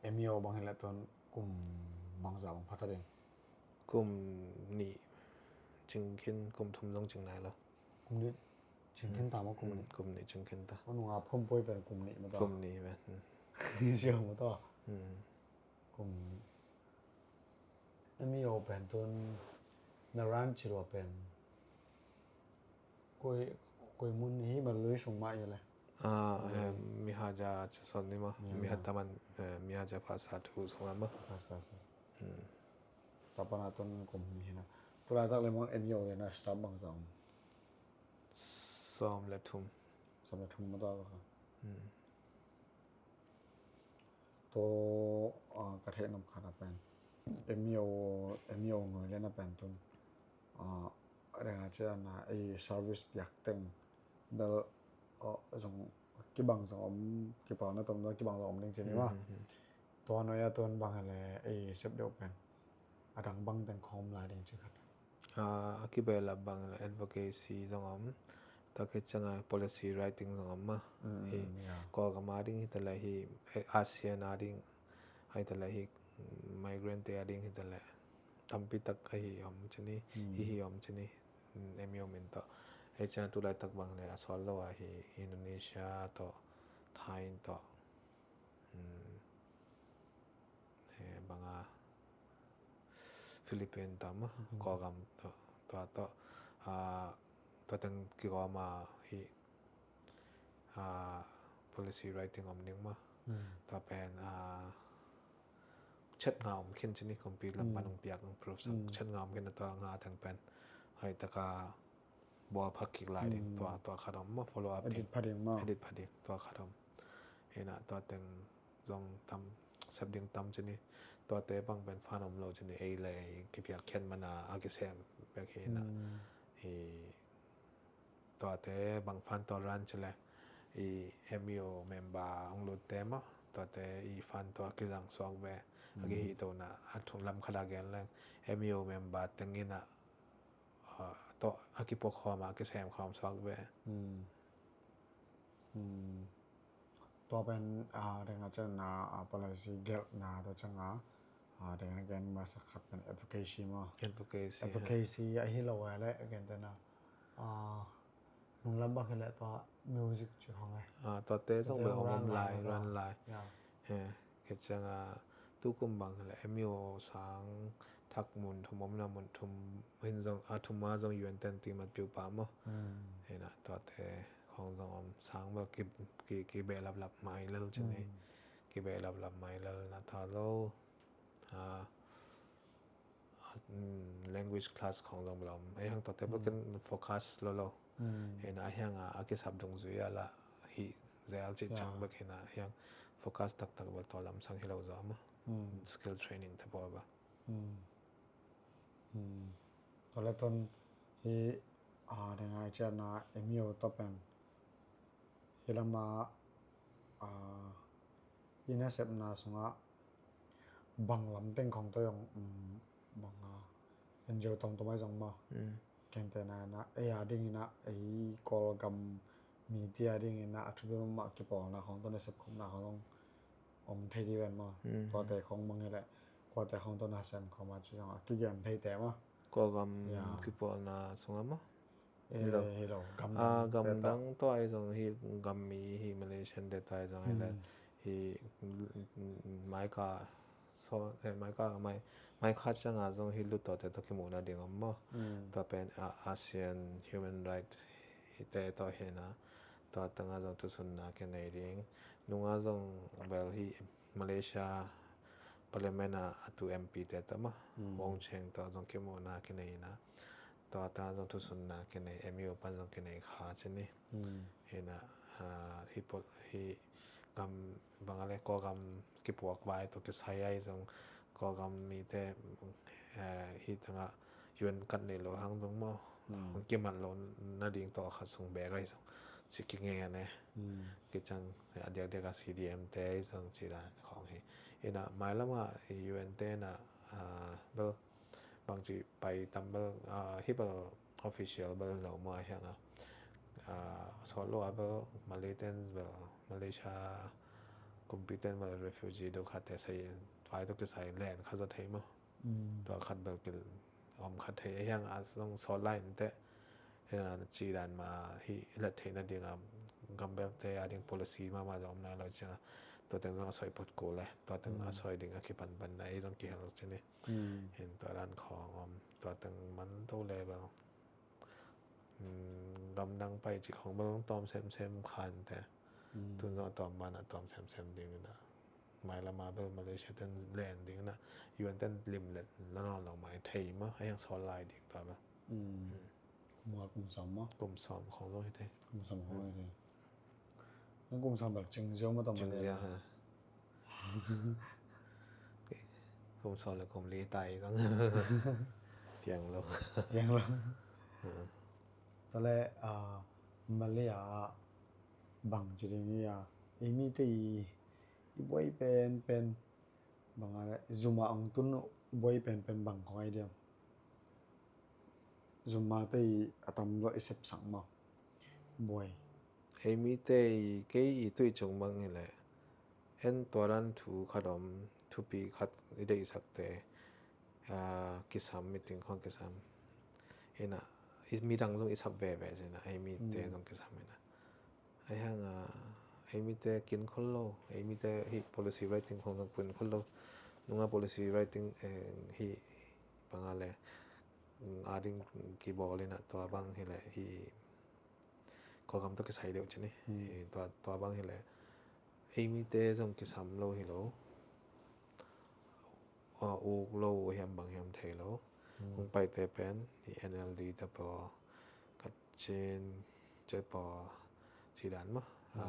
M E O bang hi le tuan kum bangzah bang phata ding? Kum nih cingkhin, kum thum zong cing nai lo. Kum nih cingkhin ta ma kum nih? Kum nih cingkhin ta. Manunga phum poi pen kum nih ma ta. Kum nih pen. Siang ma ta. Kum M E O pen tun na ran ci lua pen koi, koi mun hi ma lui sung ma i le. Ah, eh, Mihaja ci son ni ma. Mihaja. Mihaja taman, eh, Mihaja fasa tu sung ma. Fasa tu. Tapana tun kum ni hina. Tulai tak le mang M E O le na staff bangzah om? Sawm le thum. Sawm le thum ma ta ka. Tua, ah, ka theih nop khat a pen M E O, M E O ngoi le na pen tun, ah, renga cia na ei service piak teng bel, ah, zong kibang zong om, kipau na tom zong kibang zong om ding cini ma. Tua noi a tuan bang le ei sep deuh pen a dang bang teng khawm lai ding ci khat. A kibehlap bang le advocacy zong om, tua khit cianga policy writing zong om ma. Hi Kawlgam a ding hi ta le hi, eh, ASEAN a ding hi ta le hi, migrant te a ding hi ta le tampi tak ahi om cini, hi hi om cini. M E O min tawh. Ei cianga tulai tak bang le a sawl lo ahi Indonesia tawh, Thai tawh. Banga Philippine tama Kawlgam tua tawh, tua teng kigawma hi. Policy writing om ning ma. Tua pen chet nga om khin cini kumpi lam pan ung piak ung proof sang chet nga om khin a tua nga teng pen hoi taka bawl phak kik lai ding, tua, tua khat om ma, follow up ding. Edit phak ding ma. Edit phak ding, tua khat om. Hina tua teng zong tam, sep ding tam cini. Tuate bang pen fan om lo cini, ei le ei kipiak khian mana a kisem bek hina. Hi tuate bang fan tua ran cile. i M U member hong lutte maw, tuate i fan tawh a kizang suak ve. A kihihto na a thung lam khat a gen leng M U member teng in a, a, tawh a kipuak khawm a, a kisem khawm suak ve. Tua pen a deng a cian na a policy gelh na tua ciang a, a deng a gen masa khat pen advocacy maw. Advocacy. Advocacy a hi lo a le a gen te na a nunglam bang hi le tua music ci khong e. A, tuate zong bel hong om lai, run lai. He, kei ciang a tukum bang hi le M U sang thak mun thum om na mun thum hin zong a thum a zong U N ten ti mat piu pa maw. He na tuate khong zong om sang bel ki, ki, ki beh laplap mai lel ci ni. Ki beh laplap mai lel na ta lo. A, language class khong zong bel om. Ei hang tuate bel ken focus lo lo. He na a hiang a, a kisap dungzui a la hi zel ci ciang bek hi na a hiang focus taktak bel tua lam sang hi lo zaw maw. Skill training te pawl bel. Tua le tun hi a deng a cian na M U tawh pen hi lam a, a, i nasepna sungah bang lam teng khong tawh zong, um, bang a N G O tomtom ai zong maw. Kente na na ei a ding in a ei Kawlgam mite a ding in a a thupi mahmah kipawlna khong tawh nasep khopna khong zong om thei di ven maw. Tuate khong bang hi le kuate khong tawh nasem khawm a ci zong a kigen thei te maw. Kawlgam kipawlna sungah maw. Hi lo. Hi lo, gam dang tawh ai zong hi, gam mi hi, Malaysian te tawh ai zong hi le hi, maika so, eh, maika mai, maika ciang a zong hi lut tawh te tawh kimuhna ding om maw. Tua pen a, ASEAN human right hi te tawh hi na, tua teng a zong thusunna kinei ding. Nung a zong bel hi Malaysia Parliament a a tu M P te tawh maw, Wong Cheng tawh zong kimuhna kinei na. Tua teng a zong thusunna kinei, M U pan zong kinei kha ci ni. Hi na, a, hi pol, hi gam bang a le Kawlgam kipuak vai tawh kisai ai zong Kawlgam mite, eh, hi teng a U N card nei lo hang zong maw, hong kimat lo na ding tawh khat sung bek ai zong ci kingen e. Kei ciang a diakdiak a C D M te ai zong ci dan khong hi. Hi na mailam a U N te na, a, bel bangci pai tam bel, a, hi bel official bel lo maw a hiang a, a, sawt lo a bel Malay ten bel, Malaysia kumpi ten bel refugee do khat te sai vai tawh kisai len kha zaw thei maw. Tua khat bel ki om kha thei a hiang a zong sawt lai in te. Hi na ci dan ma hi i let theihna ding a gam belte a ding policy mahmah zong om nai lo ciang a tua teng zong a soi phot kul e. Tua teng a soi ding a kipanpanna ei zong kihel ci ni. Hin tua dan khawng om, tua teng man to le bel, mm, gamdang pai cik khawng bel tawm semsem khan te. Tun zong a tawm ban a tawm semsem ding in a. Mailam a bel Malaysia ten len ding in a. U N ten limlet la nawn lo mai thei maw, a hiang sawl lai ding tua bel. Kum nga kum sawm maw? Kum sawm khawng zong hi thei. Kum sawm khawng hi thei. Nang kum sawm bel cing ziau maw tawm. Cing ziau ha. Kum sawm le kum li tai zong. Piang lo. Piang lo. Tua le, ah, Malay ah bang ci ding hi a. I mite i, i buai penpen. Bang a le, zum a ong tun buai penpen bang khong ai diam. Zum a te i a tam lo i sepsak maw. Buai. Ei mite i kei i tui cung bang hi le. En tua dan thu khat om, thupi khat i deihsak te. A, kisam, meeting khong kisam. Hi na, i midang zong i sap veve hi na, ei mite zong kisam hi na. Ai hang a, ei mite kin khol lo, ei mite hi policy writing khong zong kin khol lo. Nunga policy writing, eh, hi bang a le, mm, a ding kibawl in a tua bang hi le hi Kawlgam tawh kisai deuh ci ni. Hi tua, tua bang hi le ei mite zong kisam lo hi lo. A, uk lo hiam bang hiam thei lo. Hong paite pen hi N L D te paw, Kachin te paw ci dan maw. A,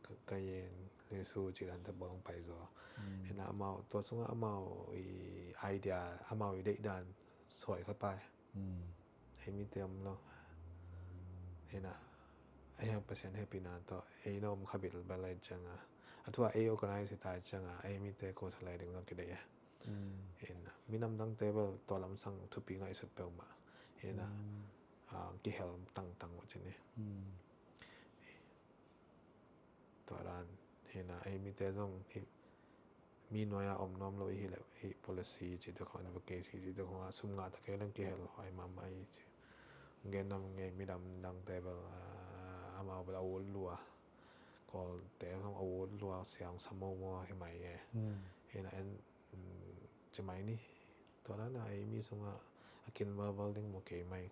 Ka-, Kayin, Lisu ci dan te paw hong pai zaw. Hi na amau, tua sungah amau i idea, amau i deih dan suai kha pai. Ei mite om lo. Hi na, a hiang Pasian hehpihna tawh ei na om kha bilbel ahih ciangin, a thu a ei organize hi ta ahih ciangin ei mite khuasak lai ding zong kideih e. Hi na, minam dangte bel tua lamsang thupi ngaihsut peuhmah hi na, a, kihel tangtang uh cin hi. Tua dan hi na, ei mite zong hih mi nuai-a om nuam lo i hih leh, hih policy cihte khong, advocacy cihte khong ah sum ngah ta kei leng kihel huai mahmah hi ci. Gen nuam ing ei, minam dangte bel, ah, amau bel a ut lua, Kawlte khong a ut lua, siang sa momo hi mai e. Hi na, en, mm, ci mai ni. Tua dan a ei mi sungah a kin valval ding mu kei mai.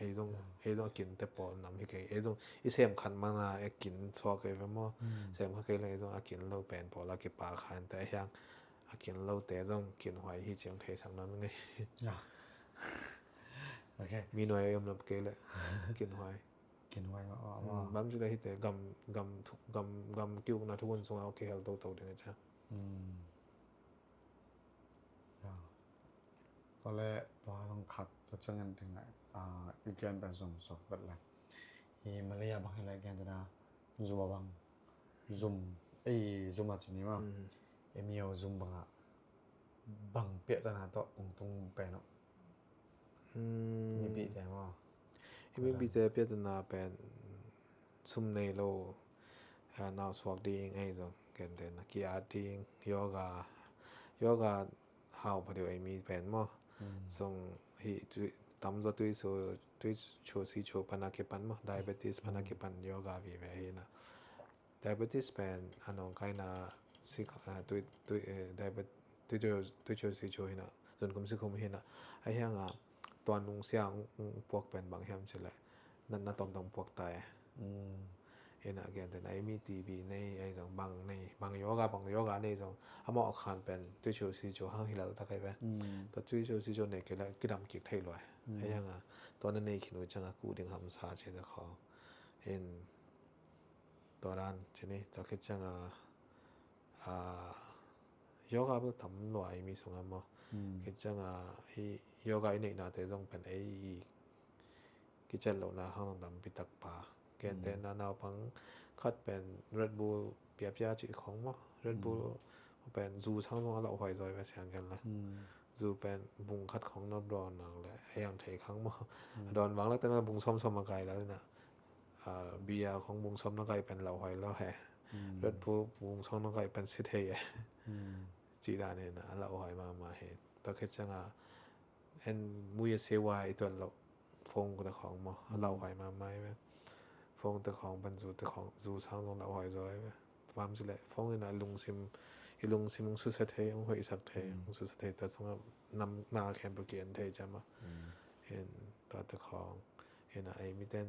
Ei zong, ei zong a kinte pawl nam hi kei. Ei zong i sem khat mana a kin suak kei ve maw. Sem kha kei leng ei zong a kin lo pen pawl a kipak kha inteh, a hiang a kin lote zong kin huai hi ci hong theisak nuam ing ei. Mi nuai a om lap kei leh kin huai. Kin huai ma, ma, ma. Bang ci leh hihte gam, gam thuk, gam, gam ki-ukna thukhun sungah kihel toto ding hi cia. Tua leh tua zong khat, tua ciangin ding leh, ah, i gen pen zong suak vet leh. Hi Malay a bang hi leh gen te na, zu a bang, zum, ei, zum a ci ni maw. Ei mi aw zum bang a, bang piahtana tawh kong tung pen aw. Mipihte maw. I mipihte piahtana pen sum nei lo, ah, nau suak ding ei zong, kente na ki-at ding, yoga, yoga hau pha deuh ei mi pen maw. Zong hih tui, tamzaw tuicho, tuicho sicho pana kipan maw, diabetes pana kipan yoga vive hi na. Diabetes pen a nawngkaina si, ah, tui, tui, eh, diabet-, tuicho, tuicho sicho hi na, zunkhum sikhum hi na. A hiang a tua nungsia hong, hong puak pen bang hiam ci leh, natna tawmtawm puak ta e. Hi na, kente na, ei mi T B nei, ei zong bang nei, bang yoga, bang yoga nei zong, amau a khan pen tuicho sicho hang hi lel ta kei ve. Tua tuicho sicho nei kei leh kidam kik thei lua e. A hiang a tua na nei khin uh ciang a kuh ding hamsa ci te khong. Hi na, tua dan ci ni, tua khit ciang a, ah, yoga bel tam lua ei mi sungah maw. Khit ciang a, hih yoga i neihnate zong pen ei i kiciat lohna hang zong tampi tak pha. Kente na, naupang khat pen Red Bull piapia cih khong maw. Red Bull pen zu sang zong a lauhuai zaw ve, siang gen la. Zu pen bung khat khong na dawn nak leh a hiang thei khang maw. A dawn vang lak te na bung sawmsawm a kai la na. Ah, beer khong bung sawm na kai pen lauhuai lo he. Red Bull bung sawm na kai pen si thei e. Ci dan hi na, a lauhuai mahmah hi. Tua khit ciang a, en muya sewa i tuat loh phone te khong maw, a lauhuai mahmah hi ve. Phone te khong pen zu te khong, zu sang zong lauhuai zaw hi ve. Bang ci leh phone in a lungsim, i lungsim hong susia thei, hong hoihsak thei, hong susia thei, tua sungah nam na khempeuh ki-en thei cia maw. Hi na, tua te khong hi na, ei miten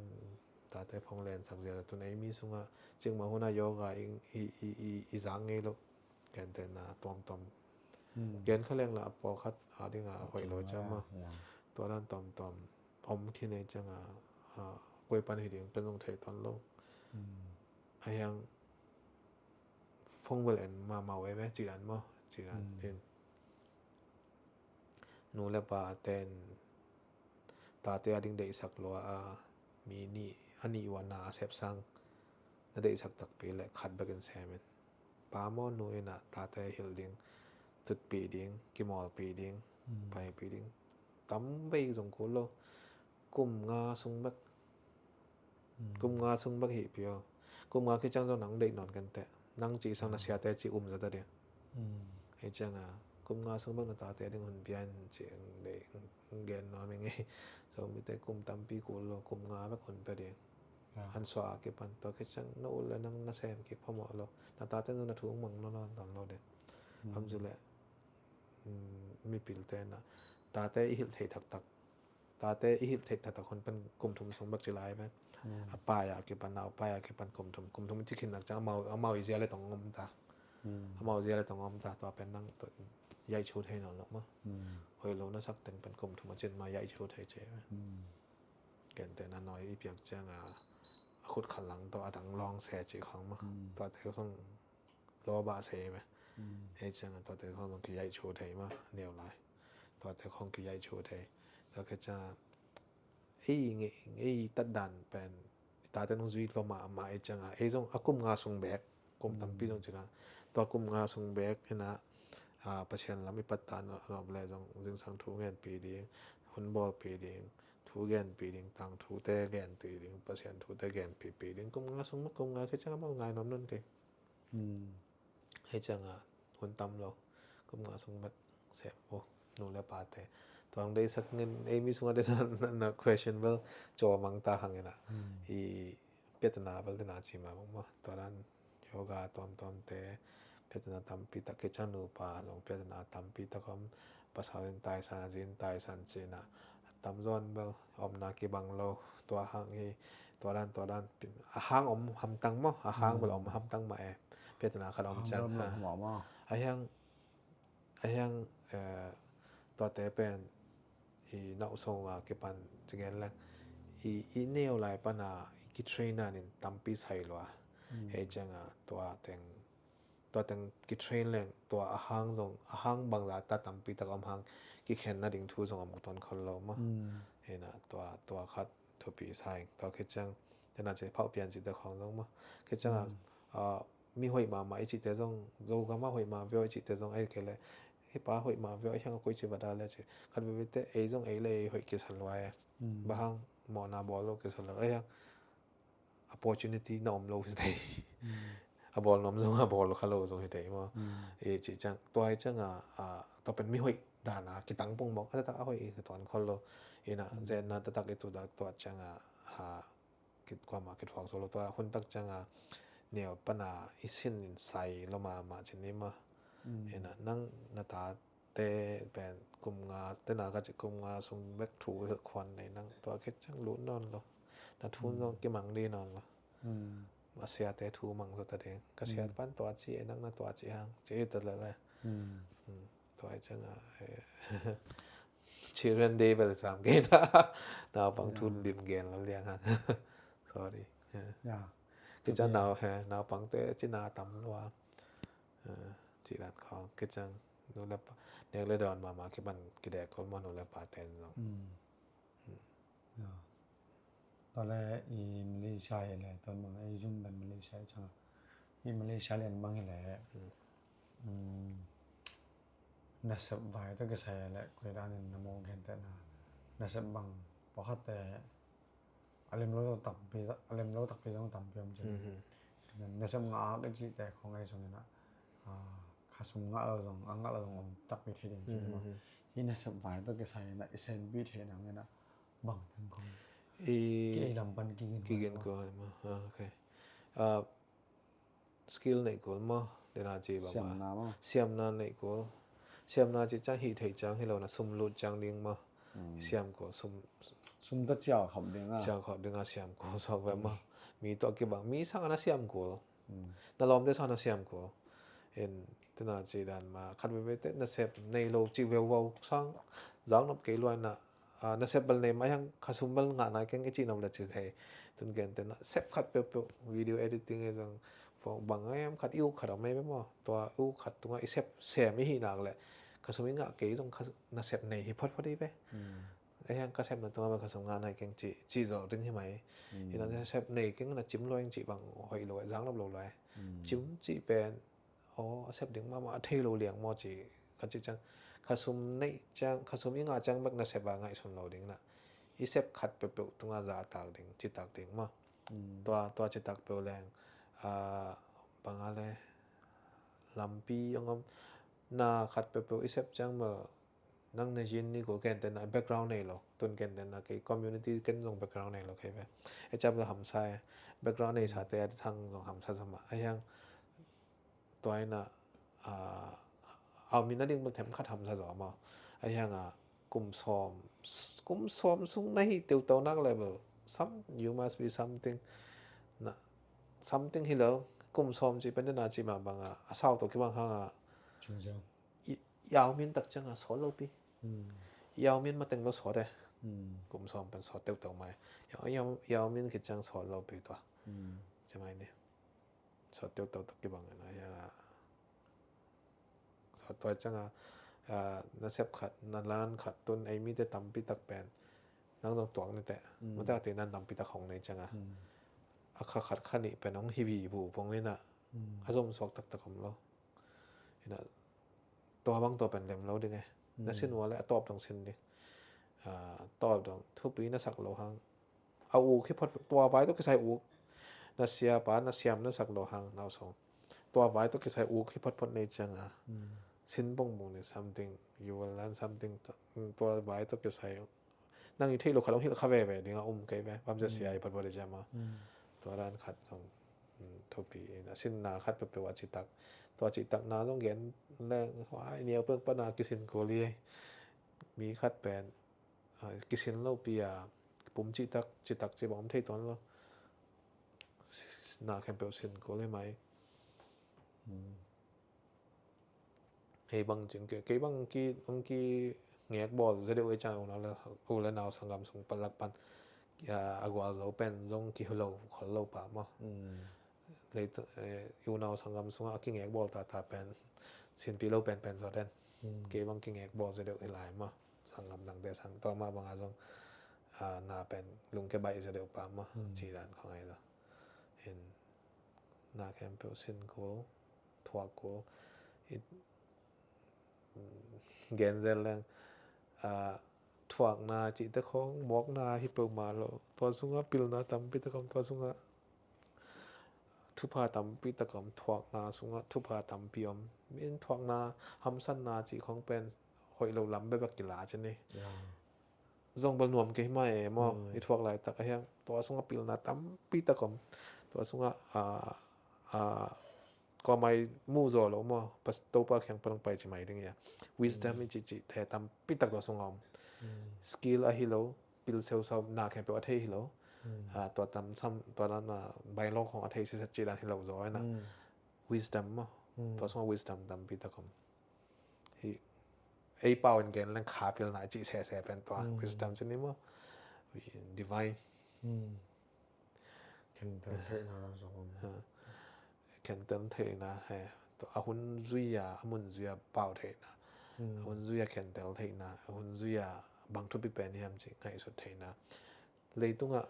tate phone lensak zia, tun ei mi sungah cikmah hun a yoga i, i, i, i, i zak ngei loh. Kente na, tuamtuam gen kha leng lah a pawlkhat a ding a hoih lo cia maw. Tua dan tuamtuam om khin ei ciang a, ah, koi pan hi ding pen zong thei tuan lo. A hiang phone bel en mahmah uh ei ve, ci dan maw, ci dan. Hi na, nu le paten tate a ding deihsak lua a, mi nih, a nih uh a na a sep sang na deihsak takpi leh khat bek in sem in. Pa maw, nu in a tate hilh ding, tutpih ding, kimawlpih ding, paipih ding, tam vei zong kul lo. Kum nga sung bek. Kum nga sung bek hih pih aw. Kum nga khit ciang zong nang deih nawn kenteh. Nang cih sang na siate cih um zata ding. Hi ciang a, kum nga sung bek na tate ding hun pia in cih deih gen nuam ing ei. Zomite kum tampi kul lo, kum nga bek hun pia ding. Han suah a kipan, tua khit ciang na ut le nang na sem kik phamawh lo. Na tate zong na thu mang nawn nawn lo ding. Bang ci leh, mm, mipilte na, tate i hilh theih taktak. Tate i hilh theih taktak hun pen kum thum sung bek ci lai pen. A pai a kipan, nau pai a kipan kum thum. Kum thum i ci khin nak ciang amau, amau i zia le tong om ta. Amau zia le tong om ta, tua pen nang tua yaih thu thei nawn lo maw. Hoih lo na sak teng pen kum thum a cin ma yaih thu thei ci. Kente na nawi i piak ciang a, a khut khat lang tawh a dang lawng se ci khong maw. Tuate zong lawbah se ve. Hei ciang a tuate khong zong kiyaih thu thei maw, neu lai. Tuate khong kiyaih thu thei. Tua khit ciang a ei nge ei tat dan pen i tate nung zui tua mahmah ei cianga ei zong a kum nga sung bek kum tampi zong cianga tua kum nga sung bek ina Pasian lam i pat ta nop le zong zingsang thu ngenpi ding, hun bawlpi ding, thu genpi ding, tangthute genpi ding, Pasian thute genpipi ding kum nga sung kum nga khi cianga bang ngai nuam nun kei. Hei cianga hun tam lo kum nga sung mat sem uh nu le pate tuang deisak ngin eimi sunga dena na question bel cawmang ta hangina i piatana bel dena cima bang ma tua dan yoga tuamtuamte piatana tampi tak kei ciang nupa zong piatana tampi tak om pasal in taisan a zin taisan cina tamzawn bel omna kibang lo tua hang hi tua dan tua dan a hang om hamtang maw a hang bel om hamtang mah e piatana khat om ciang a hiang a hiang tuate pen i nauhsong a kipan cigen leng i neu lai pana i kitrain in tampi sai lua hei cianga tua teng tua teng kitrain leng tua a hang zong a hang bangza ta tampi tak om hang kikhen nading thu zong om ton khol lo maw hina tua tua khat thupi sai tua khi ciang tena ci phauh pian cite khawng zong maw khi cianga mi hoih mahmah i cihte zong Zogam ah hoih mah veo i cihte zong ei kei le hi pa hoih mah veo a hiang a koi ci vada le ci khat veve te ei zong ei le ei hoih kisa luai bahang mawhna bawl lo kisa lo a hiang opportunity na om lo hi thei a bawl nuam zong a bawl kha lo zong hi thei maw i cih ciang tua hi cianga tua pen mi hoih dana kitang pung mawk a tatak a hoih i kituan khol lo ina zenna tatak i tudak tua cianga kit kuama kithuak zo lo tua hun tak cianga neu pana i sin in sai lo mahmah cin ni maw ina nang na tate pen kum nga tena ka ci kum nga sung bek thu khuan nei nang tua khit ciang lut nawn lo na thu zong kimang di nawn lo a siate thu mang zo ta ding ka siat pan tua ci e nang na tua ci hang ci hi ta lele tua hi cianga children day bel sam kei na naupang thu lim gen lo liang hang sorry kica nau he naupangte cina tam lua ci dan khawng kicang nu le pa nek le dawn mama kiban kidek kol maw nu le pa ten zong Tua le i Malaysia hi le tuan bang ei zum ben Malaysia i chang i Malaysia lian bang hi le nasep vai tawh kisai le koi danin na mawh gentehna nasep bang pawkhatte a lem lo takpi a lem lo takpi zong tampi om cin nasep ngah ak i cihte khong ei zong ina khasum ngah lo zong a ngah lo zong om takpi thei ding cin hi nasep vai tawh kisai ina i senpi thei nang ina bang teng khong i ei lam pan kigin kigin ko ma okay skill neih kul maw dena ci bang siamna neih kul siamna ci ciang hih thei ciang hi lo na sum lut ciang ding maw siam kul sum sum ta ciau khop ding a ciau khop ding a siam kul sok ve maw mi tawh kibang mi sang ana siam kul na lawmte sang ana siam kul in tena ci dan ma khat veve te na sep nei lo ci veu vau sang zau nop kei luai na nasep bel nei mah hiang khasum bel ngah nai keng i cih nop le ci thei tun gen te nasep khat peuhpeuh video editing e zong bang a hiam khat i uk khat a mei maw tua uk khat tunga i sep sem i hih nak le khasum i ngah kei zong nasep nei hi photphot i ve a hiang ka sepna tunga bel khasum ngah nai keng cih cih zawh ding hi mai hi na sep nei keng na cim luai cih bang hoih lo zang nop lo luai cim cih pen aw a sep ding mahmah a thei lo liang maw ci ka ci ciang khasum neih ciang khasum i ngah ciang bek na sep a ngaihsun lo ding na i sep khat peuhpeuh tunga zahtak ding citak ding maw tua tua citak peuh leng banga le lampi ong om na khat peuhpeuh i sep ciang maw nang na zin ni ko ken tena background nei lo tun ken tena kei community ken zong background nei lo kei ve e chap la hamsa e background nei sa te a thang zong hamsa zama a hiang tua ina a min a ding bel them khat hamsa zo ma a hiang a kum sawm kum sawm sung na hi teu tau nak level some you must be something na something hi lo kum sawm ci pen tena ci ma bang a a sau to ki bang hang a Yao Min tak ciang a sawt lo pi. Yao Min mateng lo sawt e. Kum sawm pen sawt teuh teuh mai. Yao Min khit ciang sawt lo pi tua. Ci mai ni. Sawt teuh teuh tak kibang na ya. Sawt tua ciang a nasep khat na lan khat tun ei mite tampi tak pen Nang zong tuak ni teh. Mate a ti nan tampi tak hong nei cianga, a kha khat kha nih pen hong hi vivo pong ina, a zom suak taktak om lo. Ina, tua bang tua pen lem lo ding e. Na sin ua le a tawp dong sin ding. A tawp dong thupi na sak lo hang, a uk hi phot, tua vai tawh kisai uk. Na siapa na siam na sak lo hang, nau song, tua vai tawh kisai uk hi photphot nei cianga, sin bongbong ni something, you will learn something. Tua vai tawh kisai nang i theih lo khat hong hilh kha veve ding a um kei ve. Bamzia sia i photphot i ciama. Tua dan khat zong thupi in, a sinna khat peuhpeuh a citak, tua citakna zong gen leng, huai niau peuh pana kisin kul hi. Mi khat pen kisin lopi a pum citak citak ci bang om thei tuan lo. Na khempeuh sin kul hi mai. Hei bang cin kei, kei bang ki, bang ki ngek bawl zia deuh ei ciang u le nau sanggam sung pan lak pan a gualzo pen zong kihilo khol lo pa maw. Lei unau sanggam sungah a kingek bawl tata pen sinpi lo penpen zaw den. Kei bang kingek bawl zaw deuh hi lai maw. Sanggam dangte sang tua mah bangah zong na pen lungke baih zaw deuh pa maw. Ci dan khong ahi lo. Hin na khempeuh sin kul, thuak kul. Gen zel leng, thuakna cihte khong mawkna hi peuhmah lo. Tua sungah pilna tampi tak om, tua sungah thupha tampi tak om, thuakna sungah thupha tampi om. Min thuakna hamsatna cih khong pen hoih lo lam bebek kila ci ni. Zong bel nuam kei mah e maw. I thuak laitak a hiang tua sungah pilna tampi tak om. Tua sungah kuamah i muh zaw lo maw, Topa kiang pan hong pai ci mai ding ia. Wisdom i cihcih the tampi tak tua sungah om. Skill ahi lo, pil seusau na khempeuh a thei hi lo. Tua tam sam tua dan a bailawk hong a thei siset cih dan hi lo zaw ina. Wisdom maw. Tua sungah wisdom tampi tak om. Hi ei pau in gen leng kha pilna i cih sese pen tua wisdom ci ni maw. Divine. Khentel theihna zong om. Khentel theihna he, a hun zui a, a mun zui a pau theihna, a hun zui a khentel theihna, a hun zui a bang thupi pen hiam cih ngaihsut theihna. Leitungah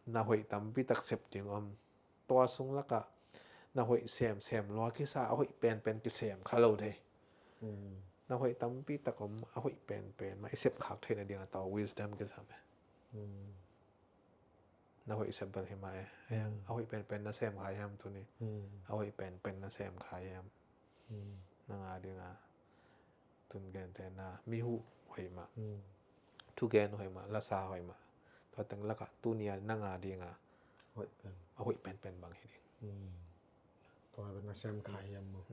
na hoih tampi tak sep ding om. Tua sung lakah na hoih sem sem lua kisa, a hoih penpen kisem kha lo thei. Na hoih tampi tak om, a hoih penpen mah i sep khak theihna ding a tau wisdom kisam e. Na hoih sep bel hi mah e. A hoih penpen na sem kha hiam tuni? A hoih penpen na sem kha hiam? Na nga dinga tun gente na mi huh hoih mah, thugen hoih mah, lasa hoih mah. Tua teng lakah tuni a na nga dinga a hoih penpen bang hi ding? Tua na sem kha hiam maw?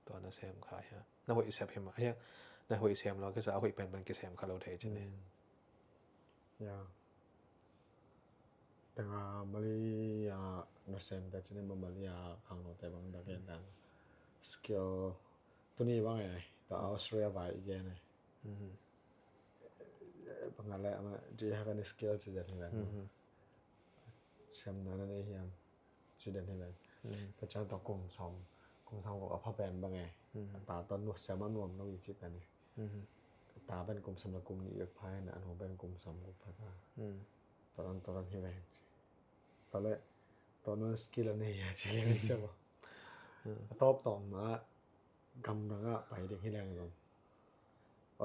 Tua na sem kha hiam? Na hoih sep hi mah hiam? Na hoih sem lo kisa, a hoih penpen kisem kha lo thei ci ni. Ya. Tengah Mali a nasem te cini ma Mali a khangno te bang dak en dan skill tuni bang e, ta Australia vai i gen e. Bang a le ama di ha kan skill ci den hi dan. Siam na na nei hiam. Ci den hi lai. Pacang tawh kum sawm, kum sawm guk a pha pen bang e. A ta tawh nusiam a nuam lo i ci pen e. A ta pen kum sawm le kum nih i pha in a nu pen kum sawm guk pha ta. Tawh ran tawh ran hi lai. Tawh le tawh nuam skill a nei a ci le ni ciang. A tawp tawp ma gamdang ah pai ding hi leng zong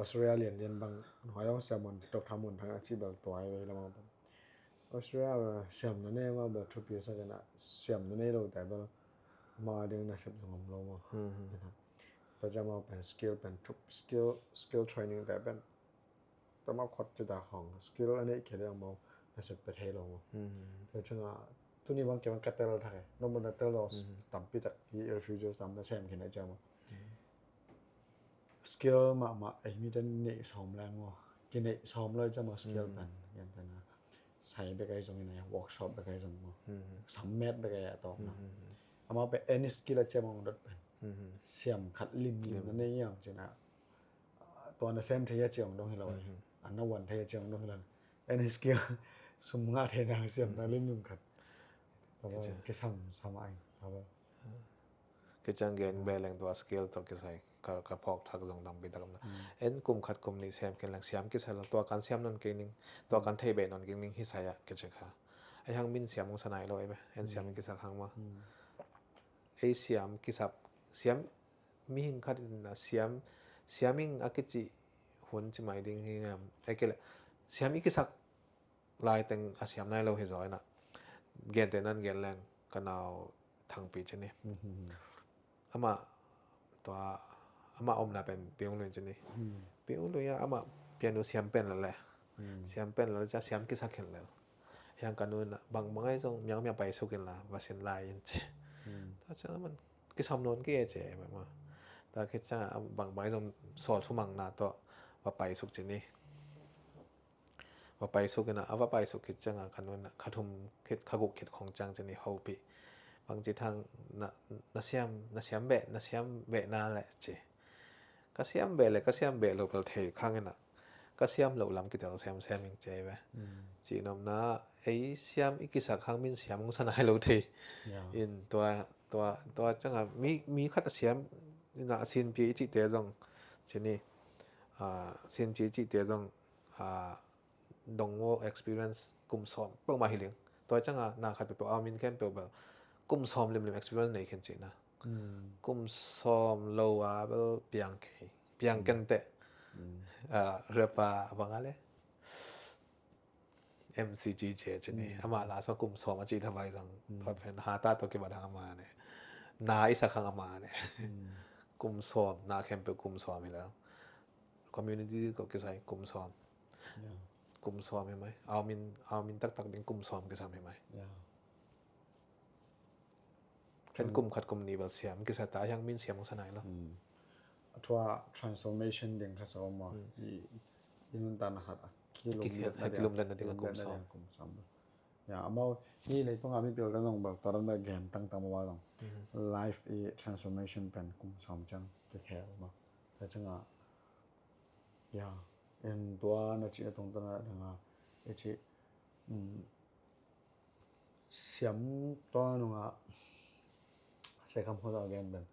Australia lianlian bang nuai dong siam on Doctor Muan Thang a cih bel tuai ve hi lamang bang Australia siam na nei ma bel thupi sa kena siam na nei lo tai bel ma ding na sep zong om lo ma. Tua ciang ma pen skill pen thup skill skill training tai pen Tama khot ci ta khong skill a neih khia ding maw na sep pe thei lo maw. Tua cianga tuni bang kei bang ka tel thak e. Nong bang na tel lo tampi tak hi refugees tam na sem khin a ciang maw. Skill mahmah ei mi ten neih sawm leng maw. Ki neih sawm lo i ciang maw skill pen. Yan pen a sai bek ai zong i nei workshop bek ai zong maw. Sam met bek ai a tawk na. Amau pe any skill a ciang maw dot pen. Siam khat lim lim na nei yam cina. Tua na sem thei a ciang dong hi lo. An na wan thei a ciang dong hi lo. Any skill sum ngah thei na siam na lim lim khat. Tua ba kisam sam ai. Tua ba. Kei ciang gen be leng tua skill tawh kisai. ka, ka phawk thak zong tampi tak om na. En kum khat kum nih siam khin leng siam kisa lo, tua kan siam nawn kei ning, tua kan thei beh nawn kei ning hi sai ah kici kha. Ahi hang min siam hong sa nai lo ei ve, en siam in kisak hang maw. Ei siam kisap, siam mihing khat in a siam, siam ing a kici hun ci mai ding hi ngam. Ei kei leh siam i kisak lai teng a siam nai lo hi zaw in a. Gente nan gen leng ka nau Thangpi ci ni. Amah tua, amah omna pen Piung Lui ci ni. Piung Lui ah amah piano siam pen la le. Siam pen la le ca siam kisak khin le. Hiang ka nu in a bang bang ai zong miang mia pai suk in la va sin lai in ci. Tua ciang a man kisam nawn kei e ci e mah. Tua khit ciang a bang bang ai zong sawl thumang na tawh va pai suk ci ni. Va pai suk in a, a va pai suk khit ciang a ka nu in a kha thum khit kha guk khit khong ciang ci ni hopih. Bang ci Thang na, na siam, na siam beh, na siam beh na le ci. Ka siam beh le ka siam beh lo pel thei khang in a, ka siam loh lam kitel semsem ing ci ei ve. Ci nopna ei siam i kisak hang min siam hong sa nai lo thei. In tua, tua, tua ciang a mi, mi khat a siam in a sinpi i cihte zong ci ni. Sinpi i cihte zong dong wo experience kum sawm peuhmah hi ling. Tua ciang a na khat peuhpeuh a min khempeuh bel kum sawm limlim experience nei khin cihna. Kum sawm lo a bel piang kei, piang kenteh. Rapa bang a le M C G J ci ni. Amah la sua kum sawm a cih thavai zong tua pen hata tawh kibat hang amah ne. Na i sak hang amah ne. Kum sawm, na khempeuh kum sawm hi la. Community ko kisai kum sawm. Kum sawm hi mai. Au min, au min taktak ding kum sawm kisam hi mai. Ken kum khat kum nih bel siam kisa ta hiang min siam hong sa nai lo. A thua transformation ding kha sa om a. I, i nuntakna khat a kilumletna ding, kilumletna ding a kum sawm. Ya, amau i leitungah mipil kan zong bel tua dan bel gen tangtang mawk a zong life i transformation pen kum sawm ciang kikhel maw. Tua ciangah ya, en tua na cihna tungtawn a dang a i cih siam tua nungah Saikham khuazah gen pen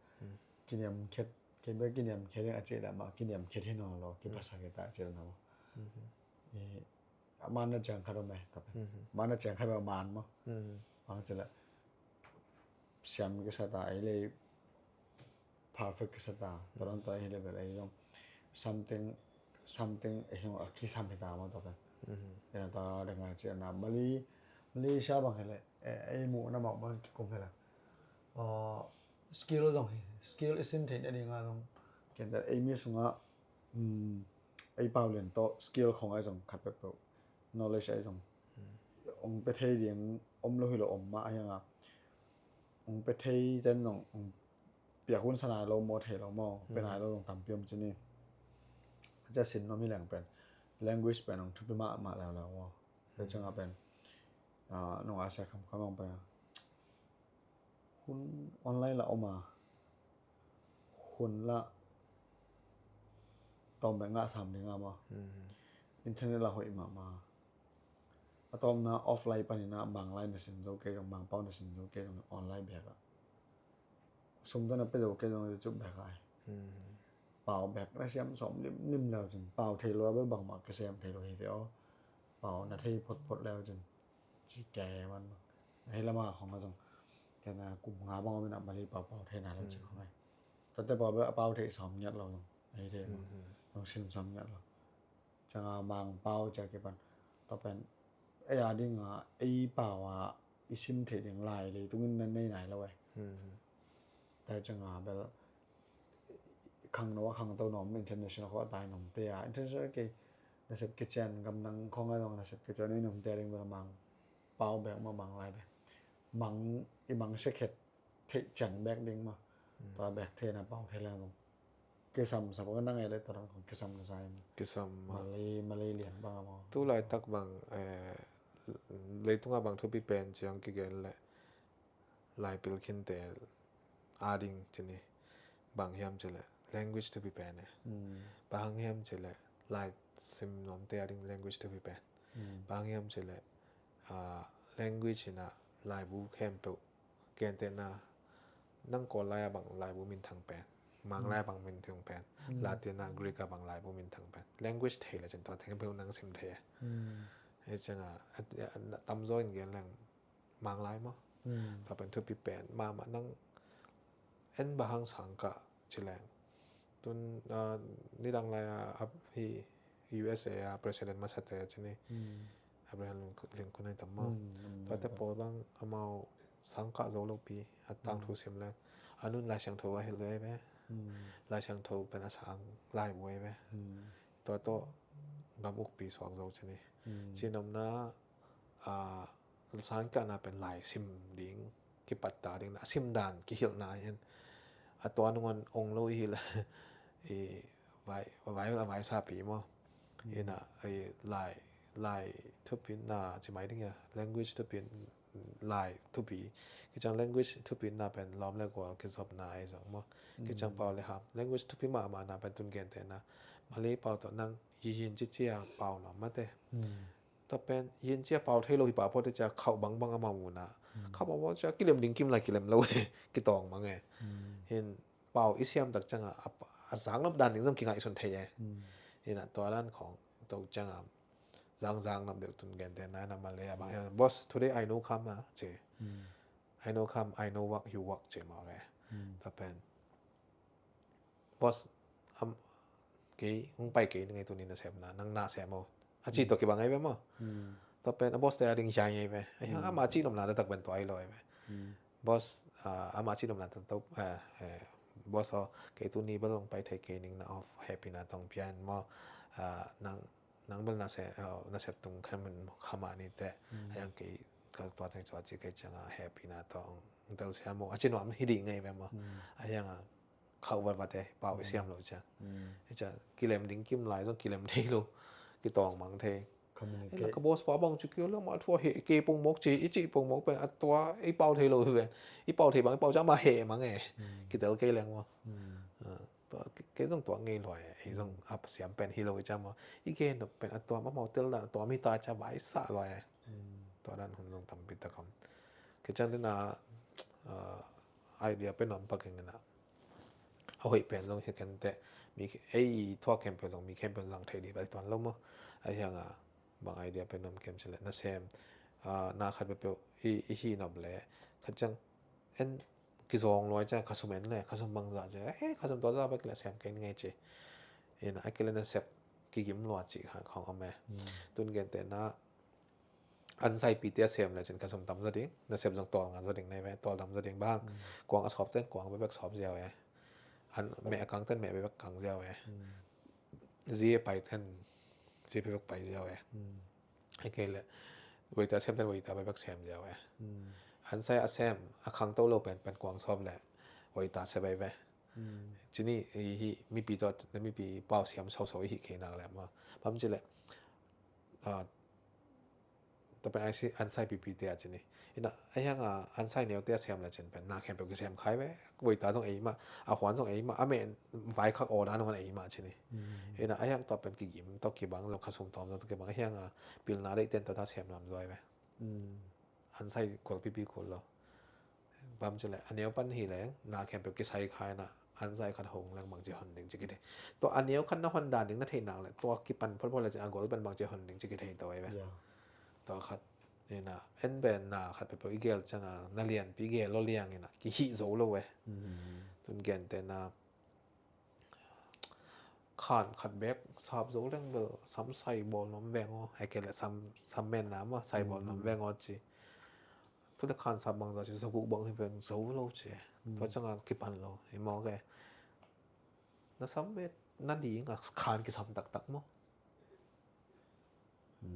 kiniamkhiat, kei bek kiniamkhiat ding a cih dah mah kiniamkhiat hi nawn lo, kiphasak hi ta a cih dah mah. A man na ciang khat om e, tua pen man na ciang khat om a man maw. Bang ci leh siam kisa ta ei lei perfect kisa ta, tua dang tua ei hi leh bel ei zong something, something ei hong a kisam hi ta maw tua pen. Ina ta dang a ci a na Mali, Malaysia bang hi leh ei muhna mah bang kikum hi leh skill zong hi, skill i sin theih nading a zong kente ei mi sungah ei pau lian tawh skill khong ai zong khat peuhpeuh knowledge ai zong ong pe thei ding om lo hi lo om mah a hiang a ong pe thei ten zong ong piak hun sa nai lo maw, thei lo maw, pe nai lo zong tampi om ci ni. Cia sin nuam hi leng pen language pen ong thupi mahmah leuleu maw. Tua ciangah pen nung a sia khamkham ong pen hun online lah om a, hun lah tawm bek ngah sam ding a maw. Internet lah hoih mahmah. A tawpna offline panin ah Manglai na sin zo kei zong, Mangpau na sin zo kei zong online bek ah. Sum tawh na pia zo kei zong YouTube bek ah. Pau bek na siam sawm limlim leu cin pau thei lo a bel bangmah kisem thei lo hi ve aw. Pau na thei photphot leu cin ci kei man bang. Ahi lama khong a zong kena kum nga bang om in ah Mali pau pau thei na lo ci khong ai. Tate pau bel a pau thei sawm ngiat lo zong ahi thei lo. Zong sin sawm ngiat lo. Cianga Mangpau cia kipan tua pen ei a dinga ei pau a i sim theih ding lai leitungin na nei nai lo e. Tua cianga bel khangno a khangto nuam international khawh a tai nuamte a international kei nasep kician gamdang khawng a zong nasep kician i nuamte a ding bel Mangpau bek maw Manglai bek mang i mang sekhet theih ciang bek ding maw. Tua bek theihna pau thei leng zong kisam sa bang na ngei le tua dang kong kisam na sa in. Kisam maw. Malay, Malay lian bang a maw. Tu laitak bang leitungah bang thupi pen ciang kigen leh laipil khinte a ding ci ni. Bang hiam ci leh language thupi pen e. Bang hang hiam ci leh lai sim nuamte a ding language thupi pen. Bang hang hiam ci leh language in ah laibu khempeuh kentehna nang Kawl lai a bang laibu minthang pen. Manglai bang minthang pen, Latin a, Greek a bang laibu minthang pen, language thei le cin tua teng peuh nang sim thei. Hi ciang a, a, a, tamzaw in gen leng Manglai maw? Tua pen thupi pen mahmah. Nang en bang hang sang kah ci leng, tun, ah, nidang lai a, a, hi U S A a president masate a ci ni, Abraham Lincoln, Lincoln ai tam maw? Tuate pawl bang amau sang kah zo lo pi, a tangthu sim leng, a nun Lai Siangtho a hilh ve ve. Lai Siangtho pen a sang laibu ai ve. Tua tawh gam ukpi suak zo ci ni. Ci nopna, ah, sang kahna pen lai sim ding, kipat ta ding na, a sim dan kihilhna hi in. A tua nungun ong lo i hi le, i vai, vai, a vaisapi maw? Ina, i lai, lai thupina ci mai ding a, language thupin, lai thupi. Kiciang language thupina pen lawm le gual kizopna ai zong maw? Kiciang pau le ham. Language thupi mahmahna pen tun gentehna, Malay pau tawh nang yiyin cicia pau na mate. Tua pen yin cia pau thei lo hi pah phot cia khauh bangbang a mau muna. Khauh bangbang cia kilem ding kim lai kilem lo e. Kitawng mang e. Hin pau i siam tak ciang a, a, a zang nop dan ding zong kingaihsun thei e. Hin a tua dan khawng to ciang a zang zang nop deuh tun gentehna na Malay a bang hian, "Boss, today I no come," a ci. "I no come, I no work, you work," ci mawk e. Tua pen, "Boss, am, kei hong pai kei ning ei, tuni nasepna, nang nasep maw?" A ci tawh kibang ei ve maw? Tua pen a boss te a ding hiai ngei ve. Ahi hang ama ci nopna taktak pen tua ei lo ei ve. "Boss, ah, ama ci nopna taktak, eh, eh, boss aw, kei tuni bel hong pai thei kei ning, na off hehpihna tawh hong pia in maw? Ah, nang, nang bel nasep, ah, nasep tung kha mun kha mah ni teh. Ahi hang kei ka tua teng tua ci kei ciang a hehpihna tawh hong telsiam maw?" A ci nuam hi ding ngei ve maw? Ahi hang a khauh vatvat e, pau i siam lo ciang. Hi ciang kilem ding kim lai zong kilem thei lo, kitawng mang thei. Communicate. Ka boss pa bang ci kei lo, mah thu a heh kei pongmawk ci, i cih pongmawk pen a tua i pau thei lo hi ve. I pau thei bang i pau ciang mah heh mang e. Kitel kei leng maw? Ah, tua ke, kei zong tua ngei lua e, ei zong a siam pen hi lo i ciang maw? I gen nop pen a tua mah mau tel dan a tua mi ta cia vai sa lua e. Tua dan hun zong tampi tak om. Kei ciang dina, ah, idea pen om pak ing ina. A hoih pen zong hi kenteh, mi, ei thuak khempeuh zong, mi khempeuh zong zang thei dih bai tuan lo maw? Ahi hang a, bang idea pen om kem cileh, nasem, ah, na khat peuhpeuh i, i hi nop leh, khat ciang en kizawng luai ciang, khasum en leh, khasum bangzah ciang, eh, khasum tuazah bek leh sem kei ngei ci. Ina, a kei leh nasep kigim lua cih kha khawng om e. Tun gentehna, an saipi te a sem le cin khasum tam zaw ding, nasep zong tual ngat zaw ding nei ve, tual tam zaw ding bang. Kuang a sawp ten kuang bekbek sawp ziau e. An meh a kang ten meh bekbek kang ziau e. Zi a pai ten zi bekbek pai ziau e. Hei kei le waiter a sem ten waiter bekbek sem ziau e. An sai a sem a khangto lo pen, pen kuang sawp le waiter sep ai ve. Cini i hi mipi tawh, mipi pau siam sosau i hi kei nak le maw? Bang ci le, ah, tua pen an saipipi te a cini. Ina, ahi hang a an sai neu te a sem le cin pen na khempeuh kisem khai ve. Waiter zong ei mah, a huan zong ei mah, a meh vai khak order nung an ei mah cini. Ina, ahi hang tua pen kigim tawh kibang zong, khasum tawm zong tawh kibang, ahi hang a pilna deih ten tawh ta sem lam zuai ve. An sai khual pipi khual lo. Bang ci le, a neu pan hi leng, na khempeuh kisai khai na, an sai khat hong leng bang ci hon ding ci kithei. Tua a neu khat na hon dan ding na thei nak le, tua kipan photphot le cin a gol pen bang ci hon ding ci kithei to ai ve. Tua khat, ina, en pen na khat peuhpeuh i gel ciang a, na lianpi gel lo liang ina, kihih zo lo e. Tun gentehna, khan khat bek sap zo leng bel, sam sai bawl nuam veng aw, hei kei le sam, sam menna maw, sai bawl nuam veng aw ci. Tu le khan sap bangzah ci, zaguk bang hi veng zo lo ci. Tua ciang a kipan lo, i mawk e. Na sam met na ding a khan kisam taktak maw?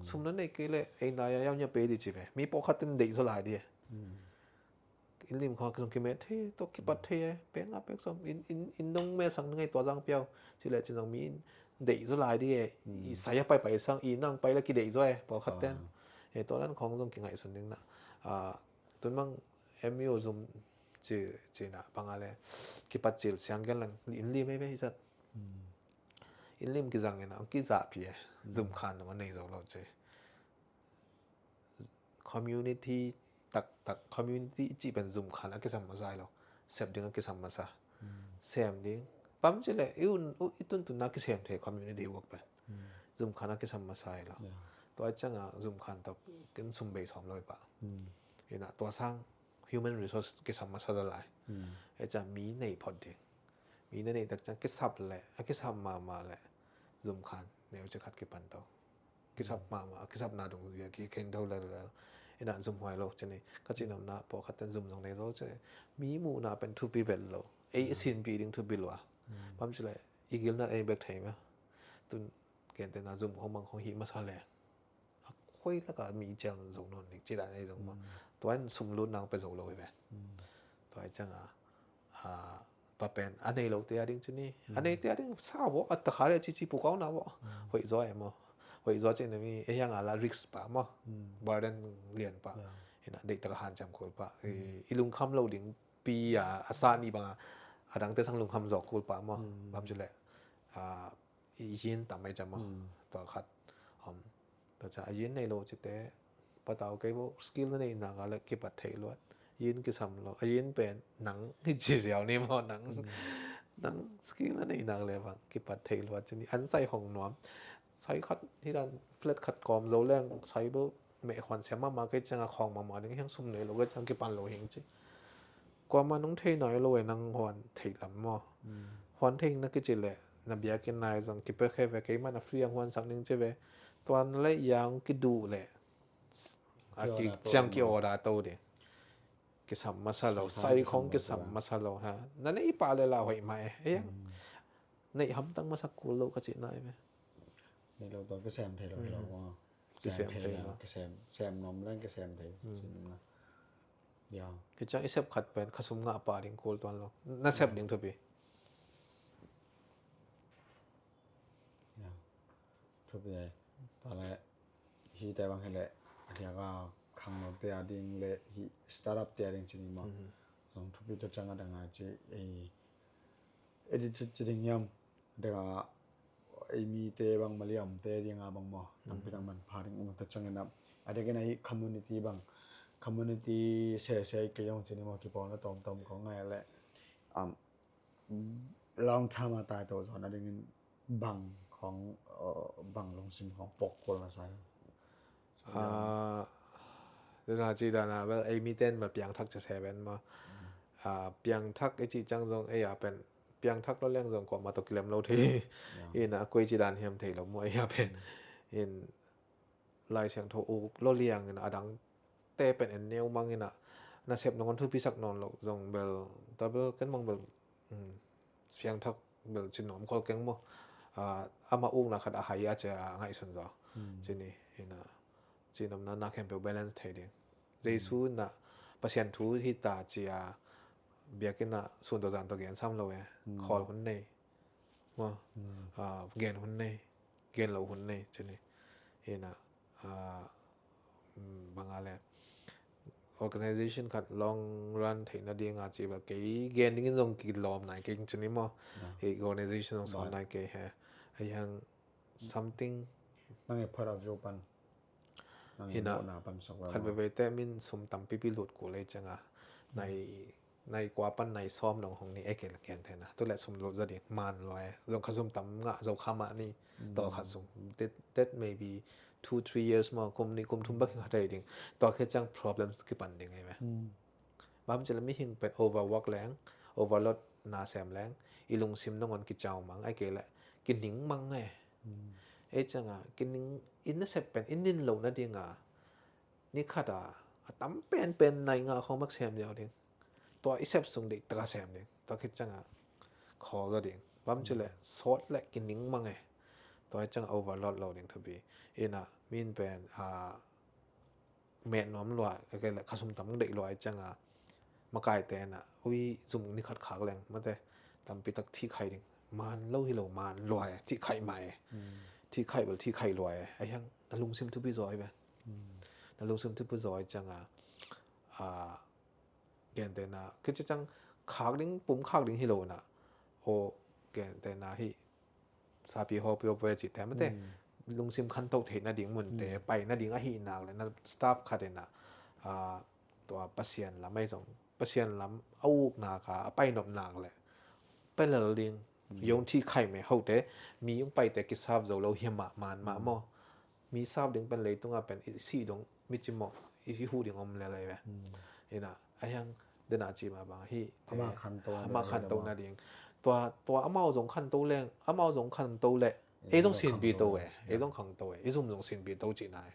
Sum na nei kei le, ei nai a yau nya pe di ci ve. Mi pawlkhat ten deih zaw lai di e. Inn lim khawng kizong kimet thei, tawh kipat thei e. Peng a pek sawm, inn, inn, inn dong me sang na ngei tua zang piau. Ci le cin zong mi inn deih zaw lai di e. I sai a pai pai sang, i nang pai le kideih zaw e. Pawlkhat ten. E tua dan khawng zong kingaihsun ding na. Ah, tun mang M U zum ci, ci na pang a le. Kipat cil siang gen lang, inn lim e me hi zat. Inn lim kizang ina, ang kizahpi e. Zum khan nung a nei zo lo ci. Community taktak, community i cih pen zum khan a kisam masa lo. Sep ding a kisam masa. Sem ding, Bang ci leh i un i tuntunna kisem thei community work pen zumkhan a kisam masa hi lo. Tua ciangah zumkhan tawh kin sum bei sawm lo hi pah. Inah tua sang human resource kisam masa zaw lai. Hi ciang mi nei phot ding. Mi na neih tak ciang kisap leh a kisap mahmah leh zumkhan neu ci khat kipan to. Kisap mahmah a kisapna dung zui a kikhen tho lel lel. Inah zum huai lo cini ka cinamna pawh khat ten zum zong nei zo cini. Mi muhna pen thupi vel lo. Ei a sinpi ding thupi lua. Bang ci leh i gilna ei bek thei mah. Tun kentena zum khong mang khong hih masa leh a khoi laka mi cial zong nawn ding ci dan ei zong mah. Tua in sum lut nang pe zo lo hi ven. Tua hi cianga a pa pen a nei lo te a ding cini a nei te a ding sa vawh a takha le cici pukau na vawh hoih zaw e maw? Hoih zaw cina mi e hianga la risk pah maw? Burden lian pah. Hina deih taka hanciam kul pah i lungkham lo ding pi a a sa ni banga a dangte sang lungkham zawk kul pah maw? Bang ci leh a i yin tam mai cam maw? Tua khat om. Tua ca a yin nei lo cite patau kei bo skill na nei naka le kipat thei luat. Yin kisam lo a yin pen nang hi ci ziau ni maw nang nang skill na nei nak le bang kipat thei luat cini an sai hong nuam. Sai khat hi dan flat khat kawm zo leng sai bo meh huan siam mahmah kei cianga khawng mahmah ding hiang sum nei lo kei ciang kipan lo hing ci. Kuama nung thei nai lo e nang huan thei lam maw? Huan thei na kici leh na biakinn nai zong kipia khe ve kei man a free ang huan sak ning ci ve. Tuan le yang kiduh leh a ki ciang ki order to ding. Kisam masa lo sai khong kisam masa lo ha. Na nei pa le la hoih mai e. Ei ang nei hamtang masa kul lo ka ci nai ve. Nei lo tua kisem thei lo hi lo maw? Kisem thei lo. Kisem sem nom leng kisem thei. Kiciang i sep khat pen khasum ngah pah ding kul tuan lo na sep ding thupi. Thupi ai. Tua le hite bang hi le a diaka khangno te a ding le hi startup te a ding cini maw? Zong thupi tua ciang a dang a ci ei edit ci ding hiam? Deka ei mite bang maliamte dinga bang maw tampi tak manpha ding ung ta ciangin a a dekina hi community bang community sese kei zong cini maw kipawlna tawmtawm kong ngai le um, long term a tai to zawn a dingin bang khong uh, bang lungsim khong pok kol na sai. Dena ci dana bel ei miten ma piangthak ca se ben maw? Piangthak i ci cang zong ei a pen piangthak lo leng zong kuama tawh kilem lo thei. Ina a kuei ci dan hiam thei lo maw ei a pen. In Lai Siangtho uk lo liang ina a dang te pen en neu mang ina na sep nong thupisak nawn lo zong bel ta bel ken mang bel piangthak bel cin nuam kol keng maw? Ama ukna khat a hai a cia ngaihsun zaw. Cini ina cinomna na khempeuh balance thei ding. Jesu na Pasian thu hi ta cia biakinn ah sun tawh zan tawh gen sam lo e. Khawl hun nei maw? Gen hun nei, gen lo hun nei cini. Ina banga le organization khat long run theihna dinga ci bel kei gen dingin zong kilawm nai kei cini maw? Hei organization zong sawn nai kei he. Hei hang something nang e part of view pan. Hina khat veivei te min sum tampipi lut kul ei cianga nai nai kua pan nai sawm dong hong ni e kei la ken thena tu le sum lut za ding man lua e zong kha sum tam ngah zo kha mah ni. Taw khat sum that may be two three years maw kum ni kum thum bak hi kha thei ding. Taw khe ciang problems kipan ding ei ve. Bam cila mihing pen overwork leng overload na sem leng i lungsim nangon kicau mang ai kei le kining mang e. Ei cianga kining in na sep pen in nin lo na dinga ni khat a a tam penpen nai nga khong mak sem liau ding. Tua i sep sung dei taka sem ding tua khit cianga khawl za ding bam cile sawt le kining mang e. Tua i cianga overload lo ding thupi ina min pen a met nuam lua, ka kei le khasum tam deih lua i cianga makaite na ui zum ni khat khak leng mate tampi tak thih khai ding man lo hi lo man lua e thih khai mai e. Thih khai bel thih khai lua e a hiang na lungsim thupi zaw i ve. Na lungsim thupi zaw i cianga a gentena kici ciang khak ding pum khak ding hi lo na o gentena hi sapi hawpi hawpi a cihte mate lungsim khanto theih nading munte pai nading ahi nak le na staff khat ina tua Pasian lam ahi zong Pasian lam a uk nak a a pai nop nak le pelel ding Yong thi khai me hote, mi yung paite kisap zo lo hiam mah man mah maw. Mi sap ding pen leitungah pen i sih dong mi cimawh i huh ding om lel ei ve. Ina a hiang dena ci mah bang hi. Ama khanto ama khanto na ding. Tua tua amau zong khanto leng amau zong khanto leh ei zong sinpi to e, ei zong khangto e, i zum zong sinpi to cihna e.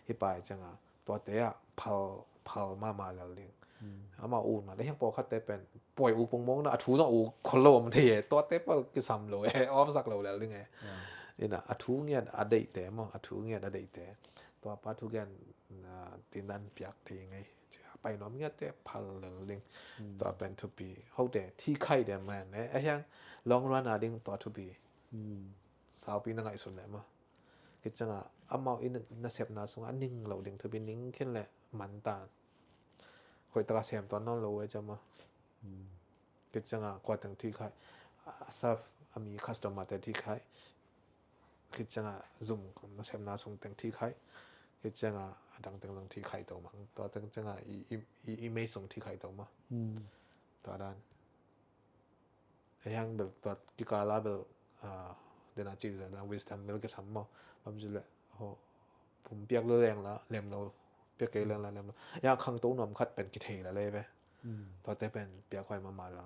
Hi pai cianga tuate ah phal phal mahmah lel ding. Ama u na le hiang pawlkhatte pen puai u pongmawng na a thu zong a u khol lo om thei e. Tuate pal kisam lo e, awpsak lo lel ding e. Ina a thu ngiat a deihte maw, a thu ngiat a deihte. Tua pa thu gen tinan piak thei ngei. Cia pai nuam ngiatte phal lel ding. Tua pen thupi hote thi khai de man e. A hiang long run a ding tua thupi. Saupi na ngaihsun leh maw. Kicianga amau i nasepna sungah a ning lo ding thupi ning khin leh man tan. Hoihtaka sem tuan nawn lo uh e cia maw. Kicianga kua teng thi khai, a saf a mi customer te thi khai. Kicianga zum nasepna sung teng thi khai. Kicianga a dang teng zong thi khai to mang. Tua teng cianga i, i, i, i mei sung thi khai to maw. Tua dan. A hiang bel tua kikala bel dena ci zel na wisdom bel kisam maw. Bam ci le ho pum piak lo leng la lem lo, piak kei leng la lem lo. A hiang khangto nuam khat pen kithei la le ve. Tuate pen piak huai mahmah la.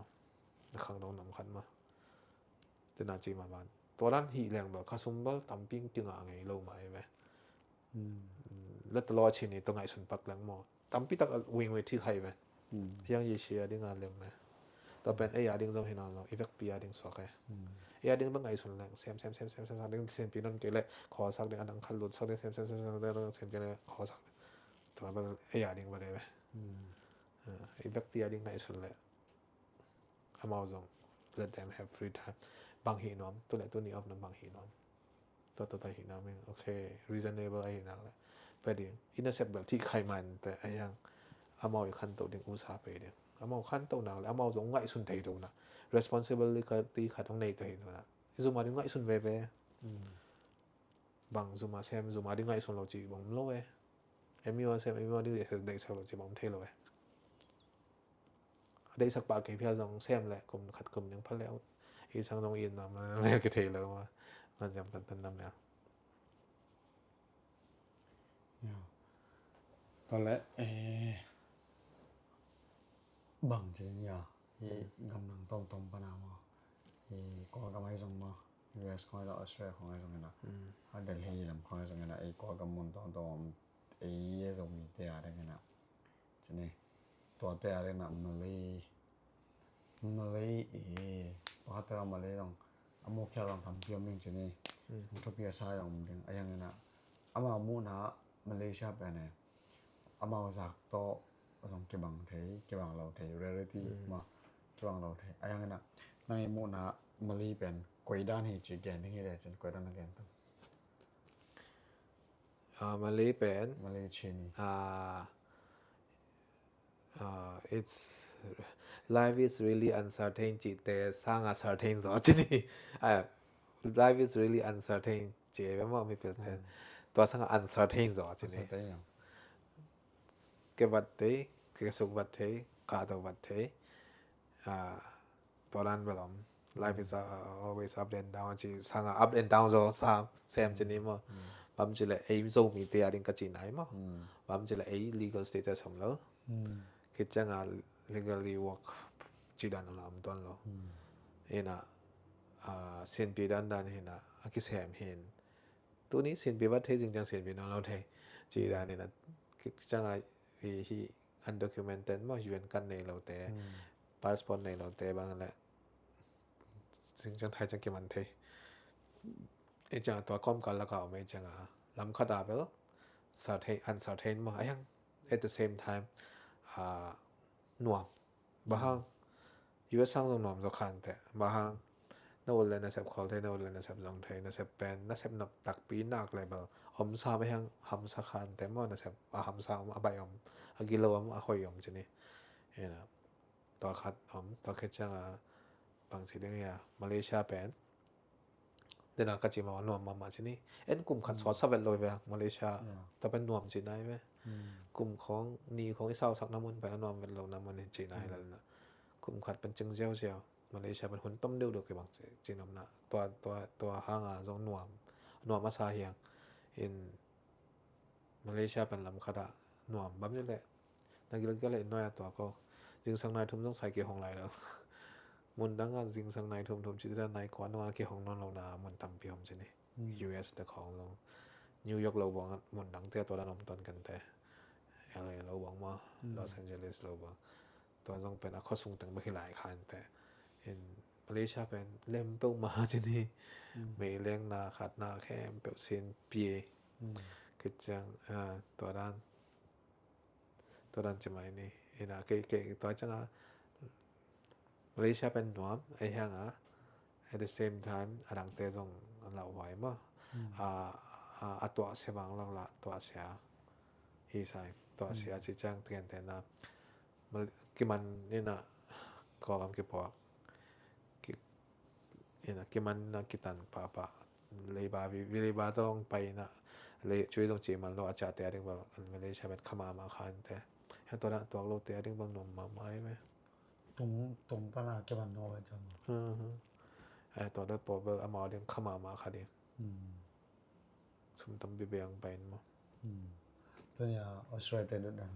Khangto nuam khat maw. Dena ci mah ban tua dan hih leng bel khasum bel tampi kingah ngei lo mah ei ve. Lata law a chin i tua ngaihsun pak leng maw. Tampi tak a wing wei thi khai ve. Hiang yisi a ding a lem me. Tua pen ei a ding zong hi nawn lo, i vekpi a ding suak e. Ei a ding bang ngaihsun leng sem sem sem sem sem sak ding, sinpi non kei le khawl sak ding, a dang khat lut sak ding, sem sem sem sak ding, a dang sem kei le khawl sak ding. Tua bang ei a ding bang ei ve. I vekpi a ding ngaihsun le amau zong let them have free time. Bang hi nuam tu le tu ni off na bang hi nuam. Tua tua tua hi nuam in, okay, reasonable ahi nak le pe ding. I nasep bel thi khai man te a hiang amau i khanto ding usa pe ding. Amau khanto nak le amau zong ngaihsun thei to na, responsibility khat hong nei to hi to na. I zum a ding ngaihsun veve. Bang zum a sem, zum a ding ngaihsun lo ci bang lo e. Emi wa sem, emi wa ding deihsak lo ci bang thei lo e. A deihsak pah kei phial zong sem le kum khat kum ning phal le i sang zong i nam le kithei lo ma. Ngan jam tan tan nam ya. Tua le bang ci ding ya, i gam nang tom tom pana ma, i Kawlgam ai zong ma, U S khong ai zong, Australia khong ai zong ina, a Delhi lam khong ai zong ina, i Kawlgam mun tom tom ei e Zomite a ding ina. Cini tuate a ding na Malay, Malay i pakhat tera Malay dong a mukhia dong tampi om ding cini. Thupi a sa dong om ding a yang ina. Ama muhna Malaysia pen e amau zak tawh zong kibang thei, kibang lo thei, reality ma kibang lo thei. A yang ina nang i muhna Malay pen koi dan hi ci gen ding hi le cin koi dan a gen tu. Malay pen Malay cini. It's life is really uncertain cihte sanga certain zaw cini. Life is really uncertain ci ve maw mipil ten. Tua sanga uncertain zaw cini. Ke vat thei, ke suk vat thei, ka to vat thei. Tua dan bel om. Life is always up and down ci sanga up and down zaw sam sem cini maw. Bam ci le ei Zomite a ding ka ci nai maw. Bam ci le ei legal status om lo. Khit cianga legally work ci dan om la om tuan lo. Ina sinpi dan dan hina a kisem hin. Tuni sinpi vat thei zing ciang sinpi nawn lo thei ci dan ina khit cianga hi undocumented maw U N card nei lote, passport nei lote bang le zing ciang thai ciang kiman thei. I cianga tua kawmkal laka om i cianga lam khata bel uncertain maw a hiang at the same time nuam. Bang hang U S sang zong nuam zaw khan teh bang hang na ut le nasep khawl thei, na ut le nasep zong thei, nasep pen nasep nop takpi nak le bel om sam a hiang hamsa khan teh maw, nasep a hamsa om, a baih om, a gilo om, a hoih om cini. Tua khat om, tua khit cianga bang ci ding hia Malaysia pen dena ka ci mah nuam mahmah cini. En kum khat suaksa vet lo ve Malaysia. Tua pen nuam ci nai ve. Kum khong ni khong i sausak na mun pen a nuam vet lo na mun hi ci nai lel na. Kum khat pen cing ziauziau. Malaysia pen hun tom deuhdeuh kibang ci, ci nuam na. Tua, tua, tua hanga zong nuam, nuam a sa hi hang. In Malaysia pen lam khat ah nuam bang hi leh, na gilgel leh nuai a tuak o. Zingsang nai thum zong sai kihong lai lo. Mun dang ah zingsang nai thum, thum cih dan nai kua nung a kihong nawn lo na mun tampi om ci ni. U S te khawng zong, New York lo bang mun dangte a tua dan om ton kante. L A lo bang maw, Los Angeles lo bang. Tua zong pen a khuasung teng bang hi lai kha ante. In Malaysia pen lem peuhmah ci ni. Meilengna, khatna khempeuh sin pia. Khit ciang, ah, tua dan, tua dan ci mai ni. Ina kei, kei tua cianga Malaysia pen nuam ahi hanga, at the same time a dangte zong lauhuai maw. A, a, a tuahsia vang lang la tuahsia hi sai. Tuahsia ci ciang tegentehna kiman ina, Kawlgam kipuak, ki, ina kiman na kitan pahpah, leiba, vi, leiba tawh hong pai ina, lei cui zong ci man lo, a ciahte a ding bel Malaysia pen kha mahmah kha ante. Hia tua dan tuak lote a ding bel nuam mahmah hi ve. Tung, tung pana kiman lo ve ciang. Ai tua le pawl bel amau ding kha mahmah kha ding. Sum tampi beng pai in maw. Tuni a Australia te lut dan,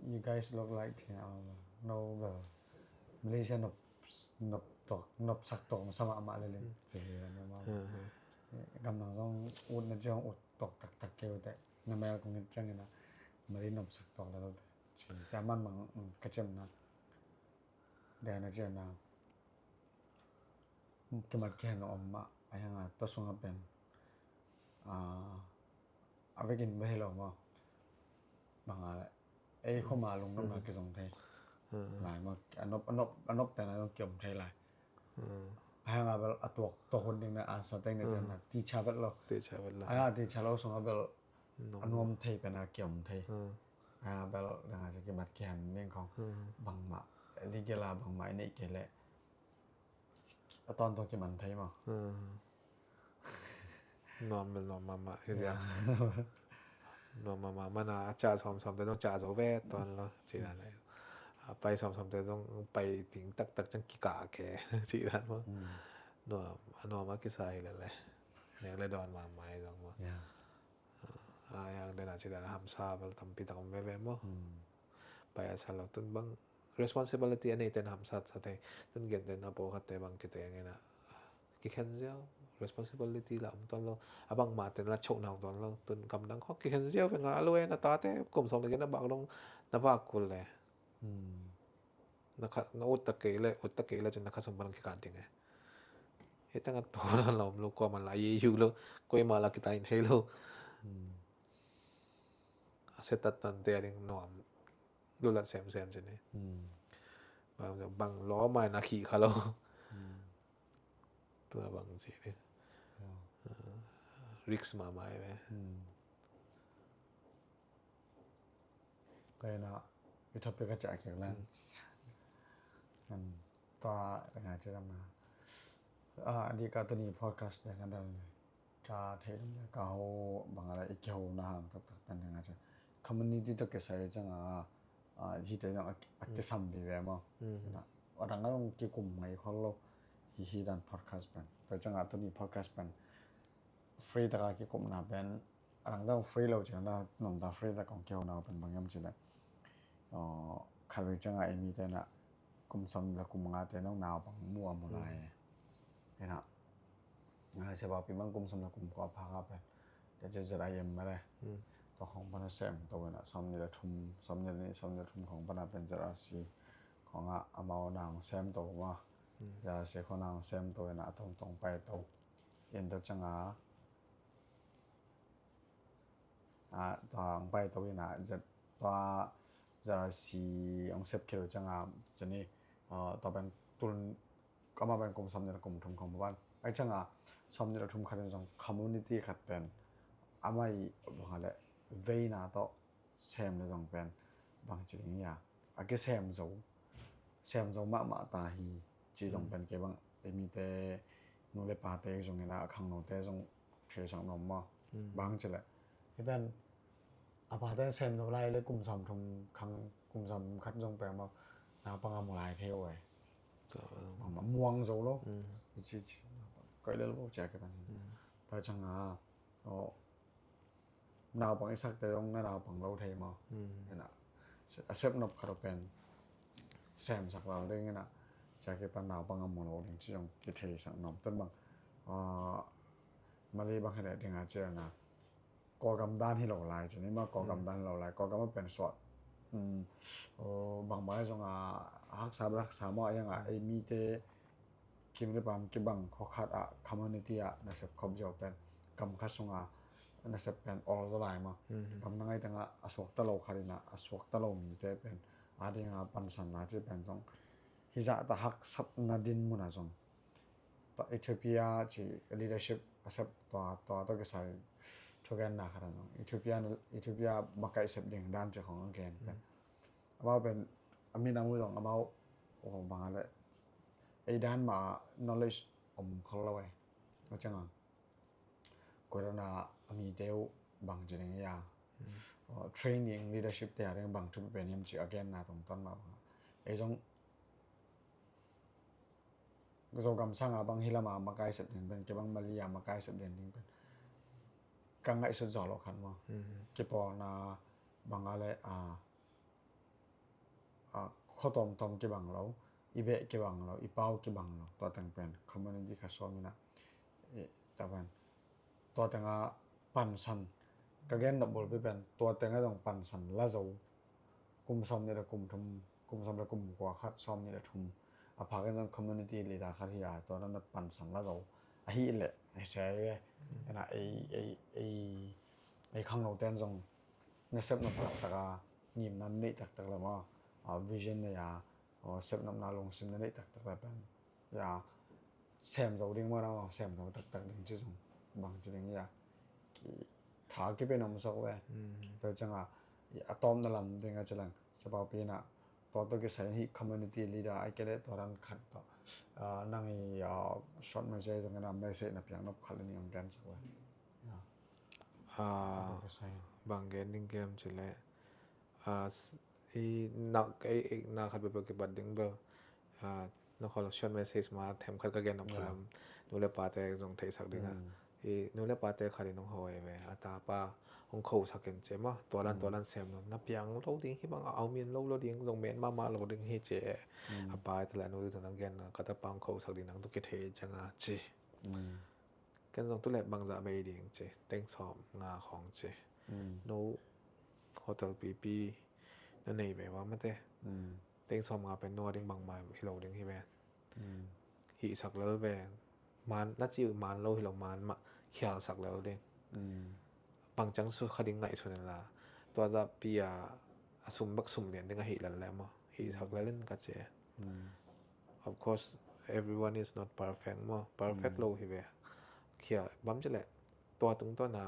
you guys look like, uh, no, well, Malaysia nop, nop tok, nop sak tok sa mahmah le le. Gamdang zong ut na ciang ut tok taktak kei uh teh. Na mel kong it ciang ina Malay nop sak tok le lo teh. Ci, ci a man mang, mm, ka ciamna. Dena ciamna. Kimat kihen om mah, a hianga tua sunga pen, ah, a vekin bel hi lo maw. Banga le, ei khoma lungdamna kizong thei. Lai maw, a nop, a nop, a nop pen a zong kiom thei lai. A hianga bel a tuak, tuak hun ding na ansa teng na ciamna, ti cha vet lo. Ti cha vet lo. A hianga ti cha lo sunga bel a nuam thei pen a kiom thei. A bel dang a ci kimat kihen ding khong. Bangmah, legal a bangmah i neih kei leh a tawntung kiman thei maw. Nuam bel nuam mahmah hi zia. Nuam mahmah mana a cah sawmsawmte zong cah zo ve tuan lo. Cih dan le. A pai sawmsawmte zong pai ding taktak ciang kikah ke. Cih dan maw. Nuam, a nuam a kisa hi lele. Nek le dawn mahmah hi zong maw. A yang dena ci dan hamsa bel tampi tak om veve maw. Pai a sa lo tun bang responsibility a neite na hamsat sa thei. Tun gentehna pawlkhatte bang kite ngena kikhen ziau, responsibility la om tuan lo. A bangmah ten la chohna om tuan lo. Tun gamdang khawng kikhen ziau ve nga lo e, na tate kum sawm le gen na bak dong na vak kul le. Na kha, na ut ta kei le, ut ta kei le cin na kha sung pan kikah ding e. Hei tanga tua la om lo, kuaman la ye yu lo, kuaman la kita in hei lo. A setat tante a ding nuam lulat semsem ci ni. Bang, bang lawm ai na khih kha lo. Tua bang ci ni. Risk mahmah ai ve. Kaina i topic a ciah kik leng. Tua nga ci lam na. A di ka tuni podcast le nga dal le ka thei lam le ka ho bang a le i kiho na hang taktak pen nga ci. Community to kisai cang a, a hi te nang a kisam di ve maw. A dang a dong kikum ngai khol lo. Hi hi dan podcast pen. Tua cang a tuni podcast pen free taka kikumna pen a dang dang free lo cina, nomta free tak kong kiho na pen bang yam cina. Khat vei canga i mite na kum sawm le kum nga te nong nau bang mu a mu lai. Ena nga sia ba pi bang kum sawm le kum kua pha ka pen. Te ci Z I M ma le. Tua khong pana sem to ena sawm ni le thum, sawm ni le ni, sawm ni le thum khong pana pen Z R C khong a amau nang sem to ma. Z R C khong nang sem to ena a tong tong pai to. Enda canga a tua ang pai to ina zet tua Z R C ang sep khel canga cini tua pen tun kama pen kum sawm ni le kum thum khong pan ai canga sawm ni le thum khat in zong community khat pen amai bang a le veina to sem le zong pen bang ci ding ia a kisem zo, sem zo mahmah ta hi ci zong pen kei bang ei mite nu le pate zong ina a khangnote zong thei sang nom maw. Bang ci le hi pen a pate sem zo lai le kum sawm thum khang kum sawm khat zong pen maw naupang a mu lai thei uh e. Muang zo lo. Ci ci koih lel bo cia ke pan hi. Tua ciang a naupang i sakte zong na naupang lo thei maw? Ina a sep nop khat uh pen semsak lo ding ina cia ke pan naupang a mu lo ding ci zong kitheisak nuam tun bang. Mali bang hi leh ding a ci na Kawlgam dan hi lo lai ci ni maw, Kawlgam dan hi lo lai, Kawlgam a pen suah. Bang bang zong a haksa bel haksa maw, a yang a ei mite kim le pam kibang khua khat ah community ah nasep khop zo pen gam khat sung a nasep pen ol zo lai maw. Gam na ngai teng ah a suakta lo khat in ah a suakta lo mite pen a ding a pansan lai ci pen zong hi zah ta haksatna din mun ah zong tua Ethiopia ci leadership a sep tua tua tua kisai thugenna khat an zong Ethiopia Ethiopia makaih sep ding dan ci khong a gen pen amau pen a min a mu zong amau bang a le ei dan ma knowledge om khol lo e. A ciang a koi lo na a mite uh bang ci ding ia training leadership te a ding bang thu pen hiam ci a genna tungtawn ma bang a ei zong Zogam sang a bang hi lam a makai sep ding pen kibang Mali a makai sep ding ding pen ka ngaihsut zaw lo khat maw? Kipawlna bang a le a khuatawmtawm kibang lo, i beh kibang lo, i pau kibang lo, tua teng pen community kha sawm ina ta pen tua teng a pansan ka gen nop bulpi pen tua teng a zong pansan la zo. Kum sawm nih le kum thum, kum sawm le kum kua khat sawm nih le thum a phak in zong community leader khat hi a tua na pansan la zo. Ahi leh hi se ve ena ei ei ei ei khangno ten zong nasep nop taktak a ngimna neih taktak le maw, vision nei a sepnopna lungsim na neih taktak le pen ia sem zo ding maw, na sem zo taktak ding ci zong bang ci ding ia ki tha kipen om sok ve. Tua ciang a a tawpna lam ding a ci leng sapau pi na tua tua kisai hi community leader ai kele tua ran khat tua nang i short message zong ena message na piang nop khat le ni om gen sok ve. Bang gen ding kem ci le i nak ei na khat bebe kibat ding bel na khol short message ma them khat ka gen nop khat lam nu le pate zong theisak ding a i nu le pate khat in hong hoi ve a tapa hong khosak in ci maw, tua lan tua lan sem lo na piang lo ding hi bang a aumin lo lo ding zong men mama lo ding hi ci a pa i tala nu i tana gen ka tapa hong khosak ding nang tu kithei ciang a ci. Ken zong tu le bangzah bei ding ci teng sawm nga khong ci. No hotel pipi na nei ve wa mate. Teng sawm nga pen no a ding bangmah hi lo ding hi ve. Hihsak lel ve. Man na ci uh man lo hi lo man mah khialsak lel ding. Bang ciang su kha ding ngaihsun in la tua zah pi a a sum bek sum lian ding a hih lel le maw, hihsak lel in ka ci. Of course everyone is not perfect maw, perfect lo hi ve. Khial bam ci le tua tungtawn a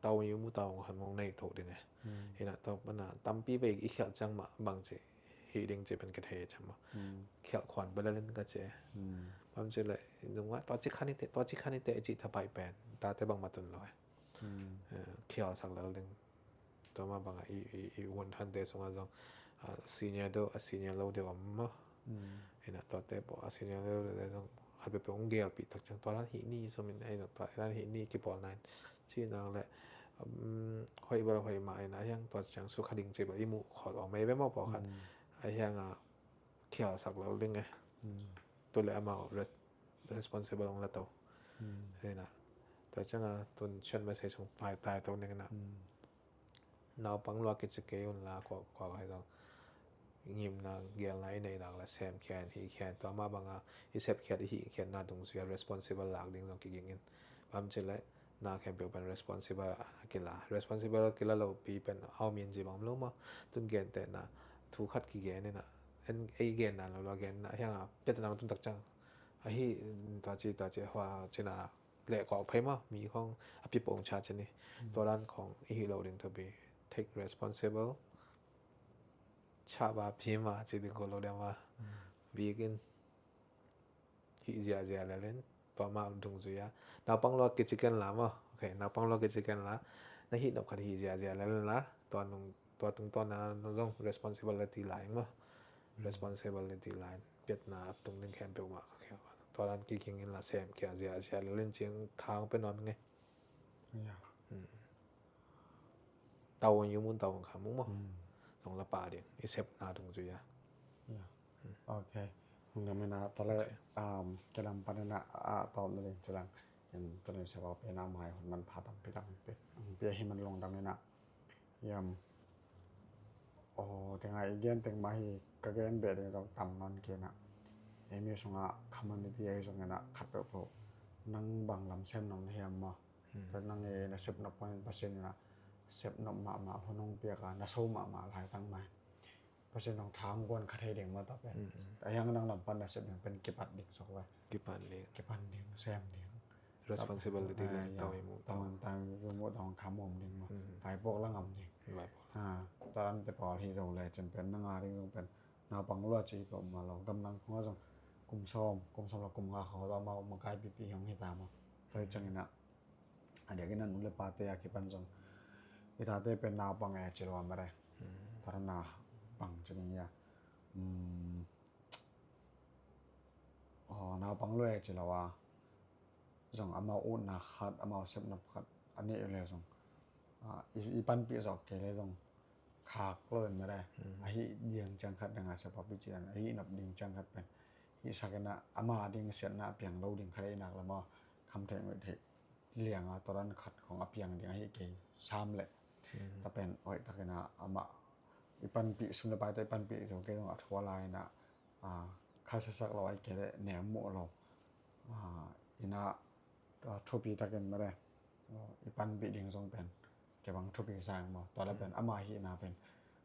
tau yu mu tau khan mong nei tho ding e. Hina tau pana tampi vei i khial ciang mah bang ci hi ding ci pen ka thei ciang mah khial khuan bela len ka ci. Bam ci le nunga tua ci khan i te tua ci khan i te ci thapai pen tate bang matun lo e. Khial sak lel ding. Tua mah banga i i i wun hante sunga zong senior deuh a senior lo deuh om maw. Hina tuate pawh a senior lo deuh zong khat peuhpeuh hong gelpih tak ciang tua lan hih ni sumin ei zong tua lan hih ni kipawl nain ci nak le hoih bel hoih mah ina hiang tua ciang sukha ding ci bel i muh khol om ei ve maw pawh khat a hianga khial sak lo ding e. Tu le amau responsible hong la to. Hina tua cianga tun cian message hong pai tai to ning ina. Naupang lua kici kei un la kua kua hai zong ngimna gelna i neih nak la sem khian hih khian tua mah banga i sep khiat i hih khiatna dungzui a responsible lak ding zong kiging in. Bam ci le na khempeuh pen responsible a kila responsible kila lo pi pen au min ci bang lo maw. Tun gentehna thu khat kigen ina ei genna lo lo genna hianga pet nang tun tak ciang ahi tua ci tua ci hua cina leh kawk phei maw mi khong a pi pong cha ci ni. Tua dan khong i hih lo ding thupi take responsible cha ba pi ma ci ding ko lo ding ma bikin hih ziahziah lel in tua ma dungzui a naupang lua kici ken la maw. Ok, naupang lua kici ken la na hih nop khat hih ziahziah lel in la tua nung tua tungtawn na zong responsibility la ing maw. Responsibility line piatna a tung ding khempeuh mah ka khia. Tua dan kikingin la sem kia zia zia le len ciang thang pe nuam nge. Tau yu mun tau kha mu mo. Zong la pa ding i sepna tung cu ya. Ok. Hong dam ina tale. Kilam pan ina a tawm na ding cilang. In tuni seba pe na mai hun man pha tampi tampi. Pia hi man long dam ina. Yam. Aw, tenga i gen teng mah hi ka gen beh ding zong tam nawn kei na. Ei mi sunga community ei zong ina khat peuhpeuh nang bang lam sem nong na hiam maw? Tua nang i na sep nop pon in Pasian ina sep nop mahmah hun hong piak a na so mahmah lai tang mai. Pasian hong thang kuan kha thei ding maw ta pen. A hiang nang lam pan na sep ding pen kipat ding sok vai. Kipan ding. Kipan ding, sem ding. Responsibility le tau i mu tau. Tang tang i mu tang kha mu om ding maw. Vai pok la ngam ding. Vai pok. Taran te pawl hi zo le cin pen na nga ding zong pen. Naupang lua ci ko ma lo. Gam nang khong zong kum som, kum som la kum nga khong zong mau makai pipi hong hi ta maw. Tua hi cang ina. A diak ina nu le pa te a kipan zong. I ta te pen naupang e ci lo a ma re. Taran naupang ci ding ya. Aw, naupang lua e ci lo a. Zong amau utna khat, amau sepnop khat a neih le zong. I panpih zawk kei le zong khak lo in mare. Ahi diang ciang khat danga sepapi cian ahi nop ding ciang khat pen. Hi sakina ama ding siatna a piang lo ding khat a inak lama kham theih muih theih lianga toran khat khong a piang ding ahi kei sam le. Ta pen hoih takina ama i panpih sum le paite i panpih zo kei zong a thua laina. Khalsiasak lo ai kei le nem muh lo. Ina thupi takin mare i panpih ding zong pen kei bang thupi sang maw tua le pen ama hihna pen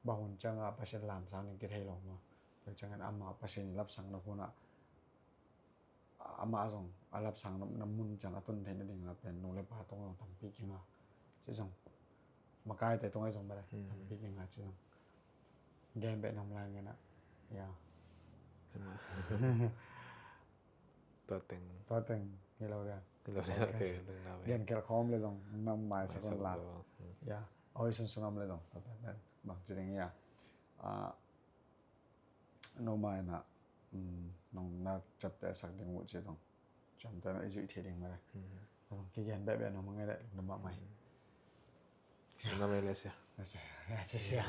bang hun cianga Pasian lamsang ding kithei lo maw. Tua ciangin ama Pasian i lapsang na hunah ama zong a lapsang na mun ciang a tun theihna dinga pen nu le pa tong zong tampi kinga ci zong makaite tong ai zong mare tampi kinga ci zong gen beh nam lai ngena ya. Tua teng. Tua teng hi lo dia. Hi lo dia. Gen kel khawm le zong nam mai sakon la. Ya. Oi sunsun om le zong tua teng bang ci ding ya. No mai na nong na ciapteh sak ding uh ci zong ciamteh na i zuih thei ding mare. Kigen beh beh no mangai le lungdam mahmah hi. Lungdam e le sia. Le sia.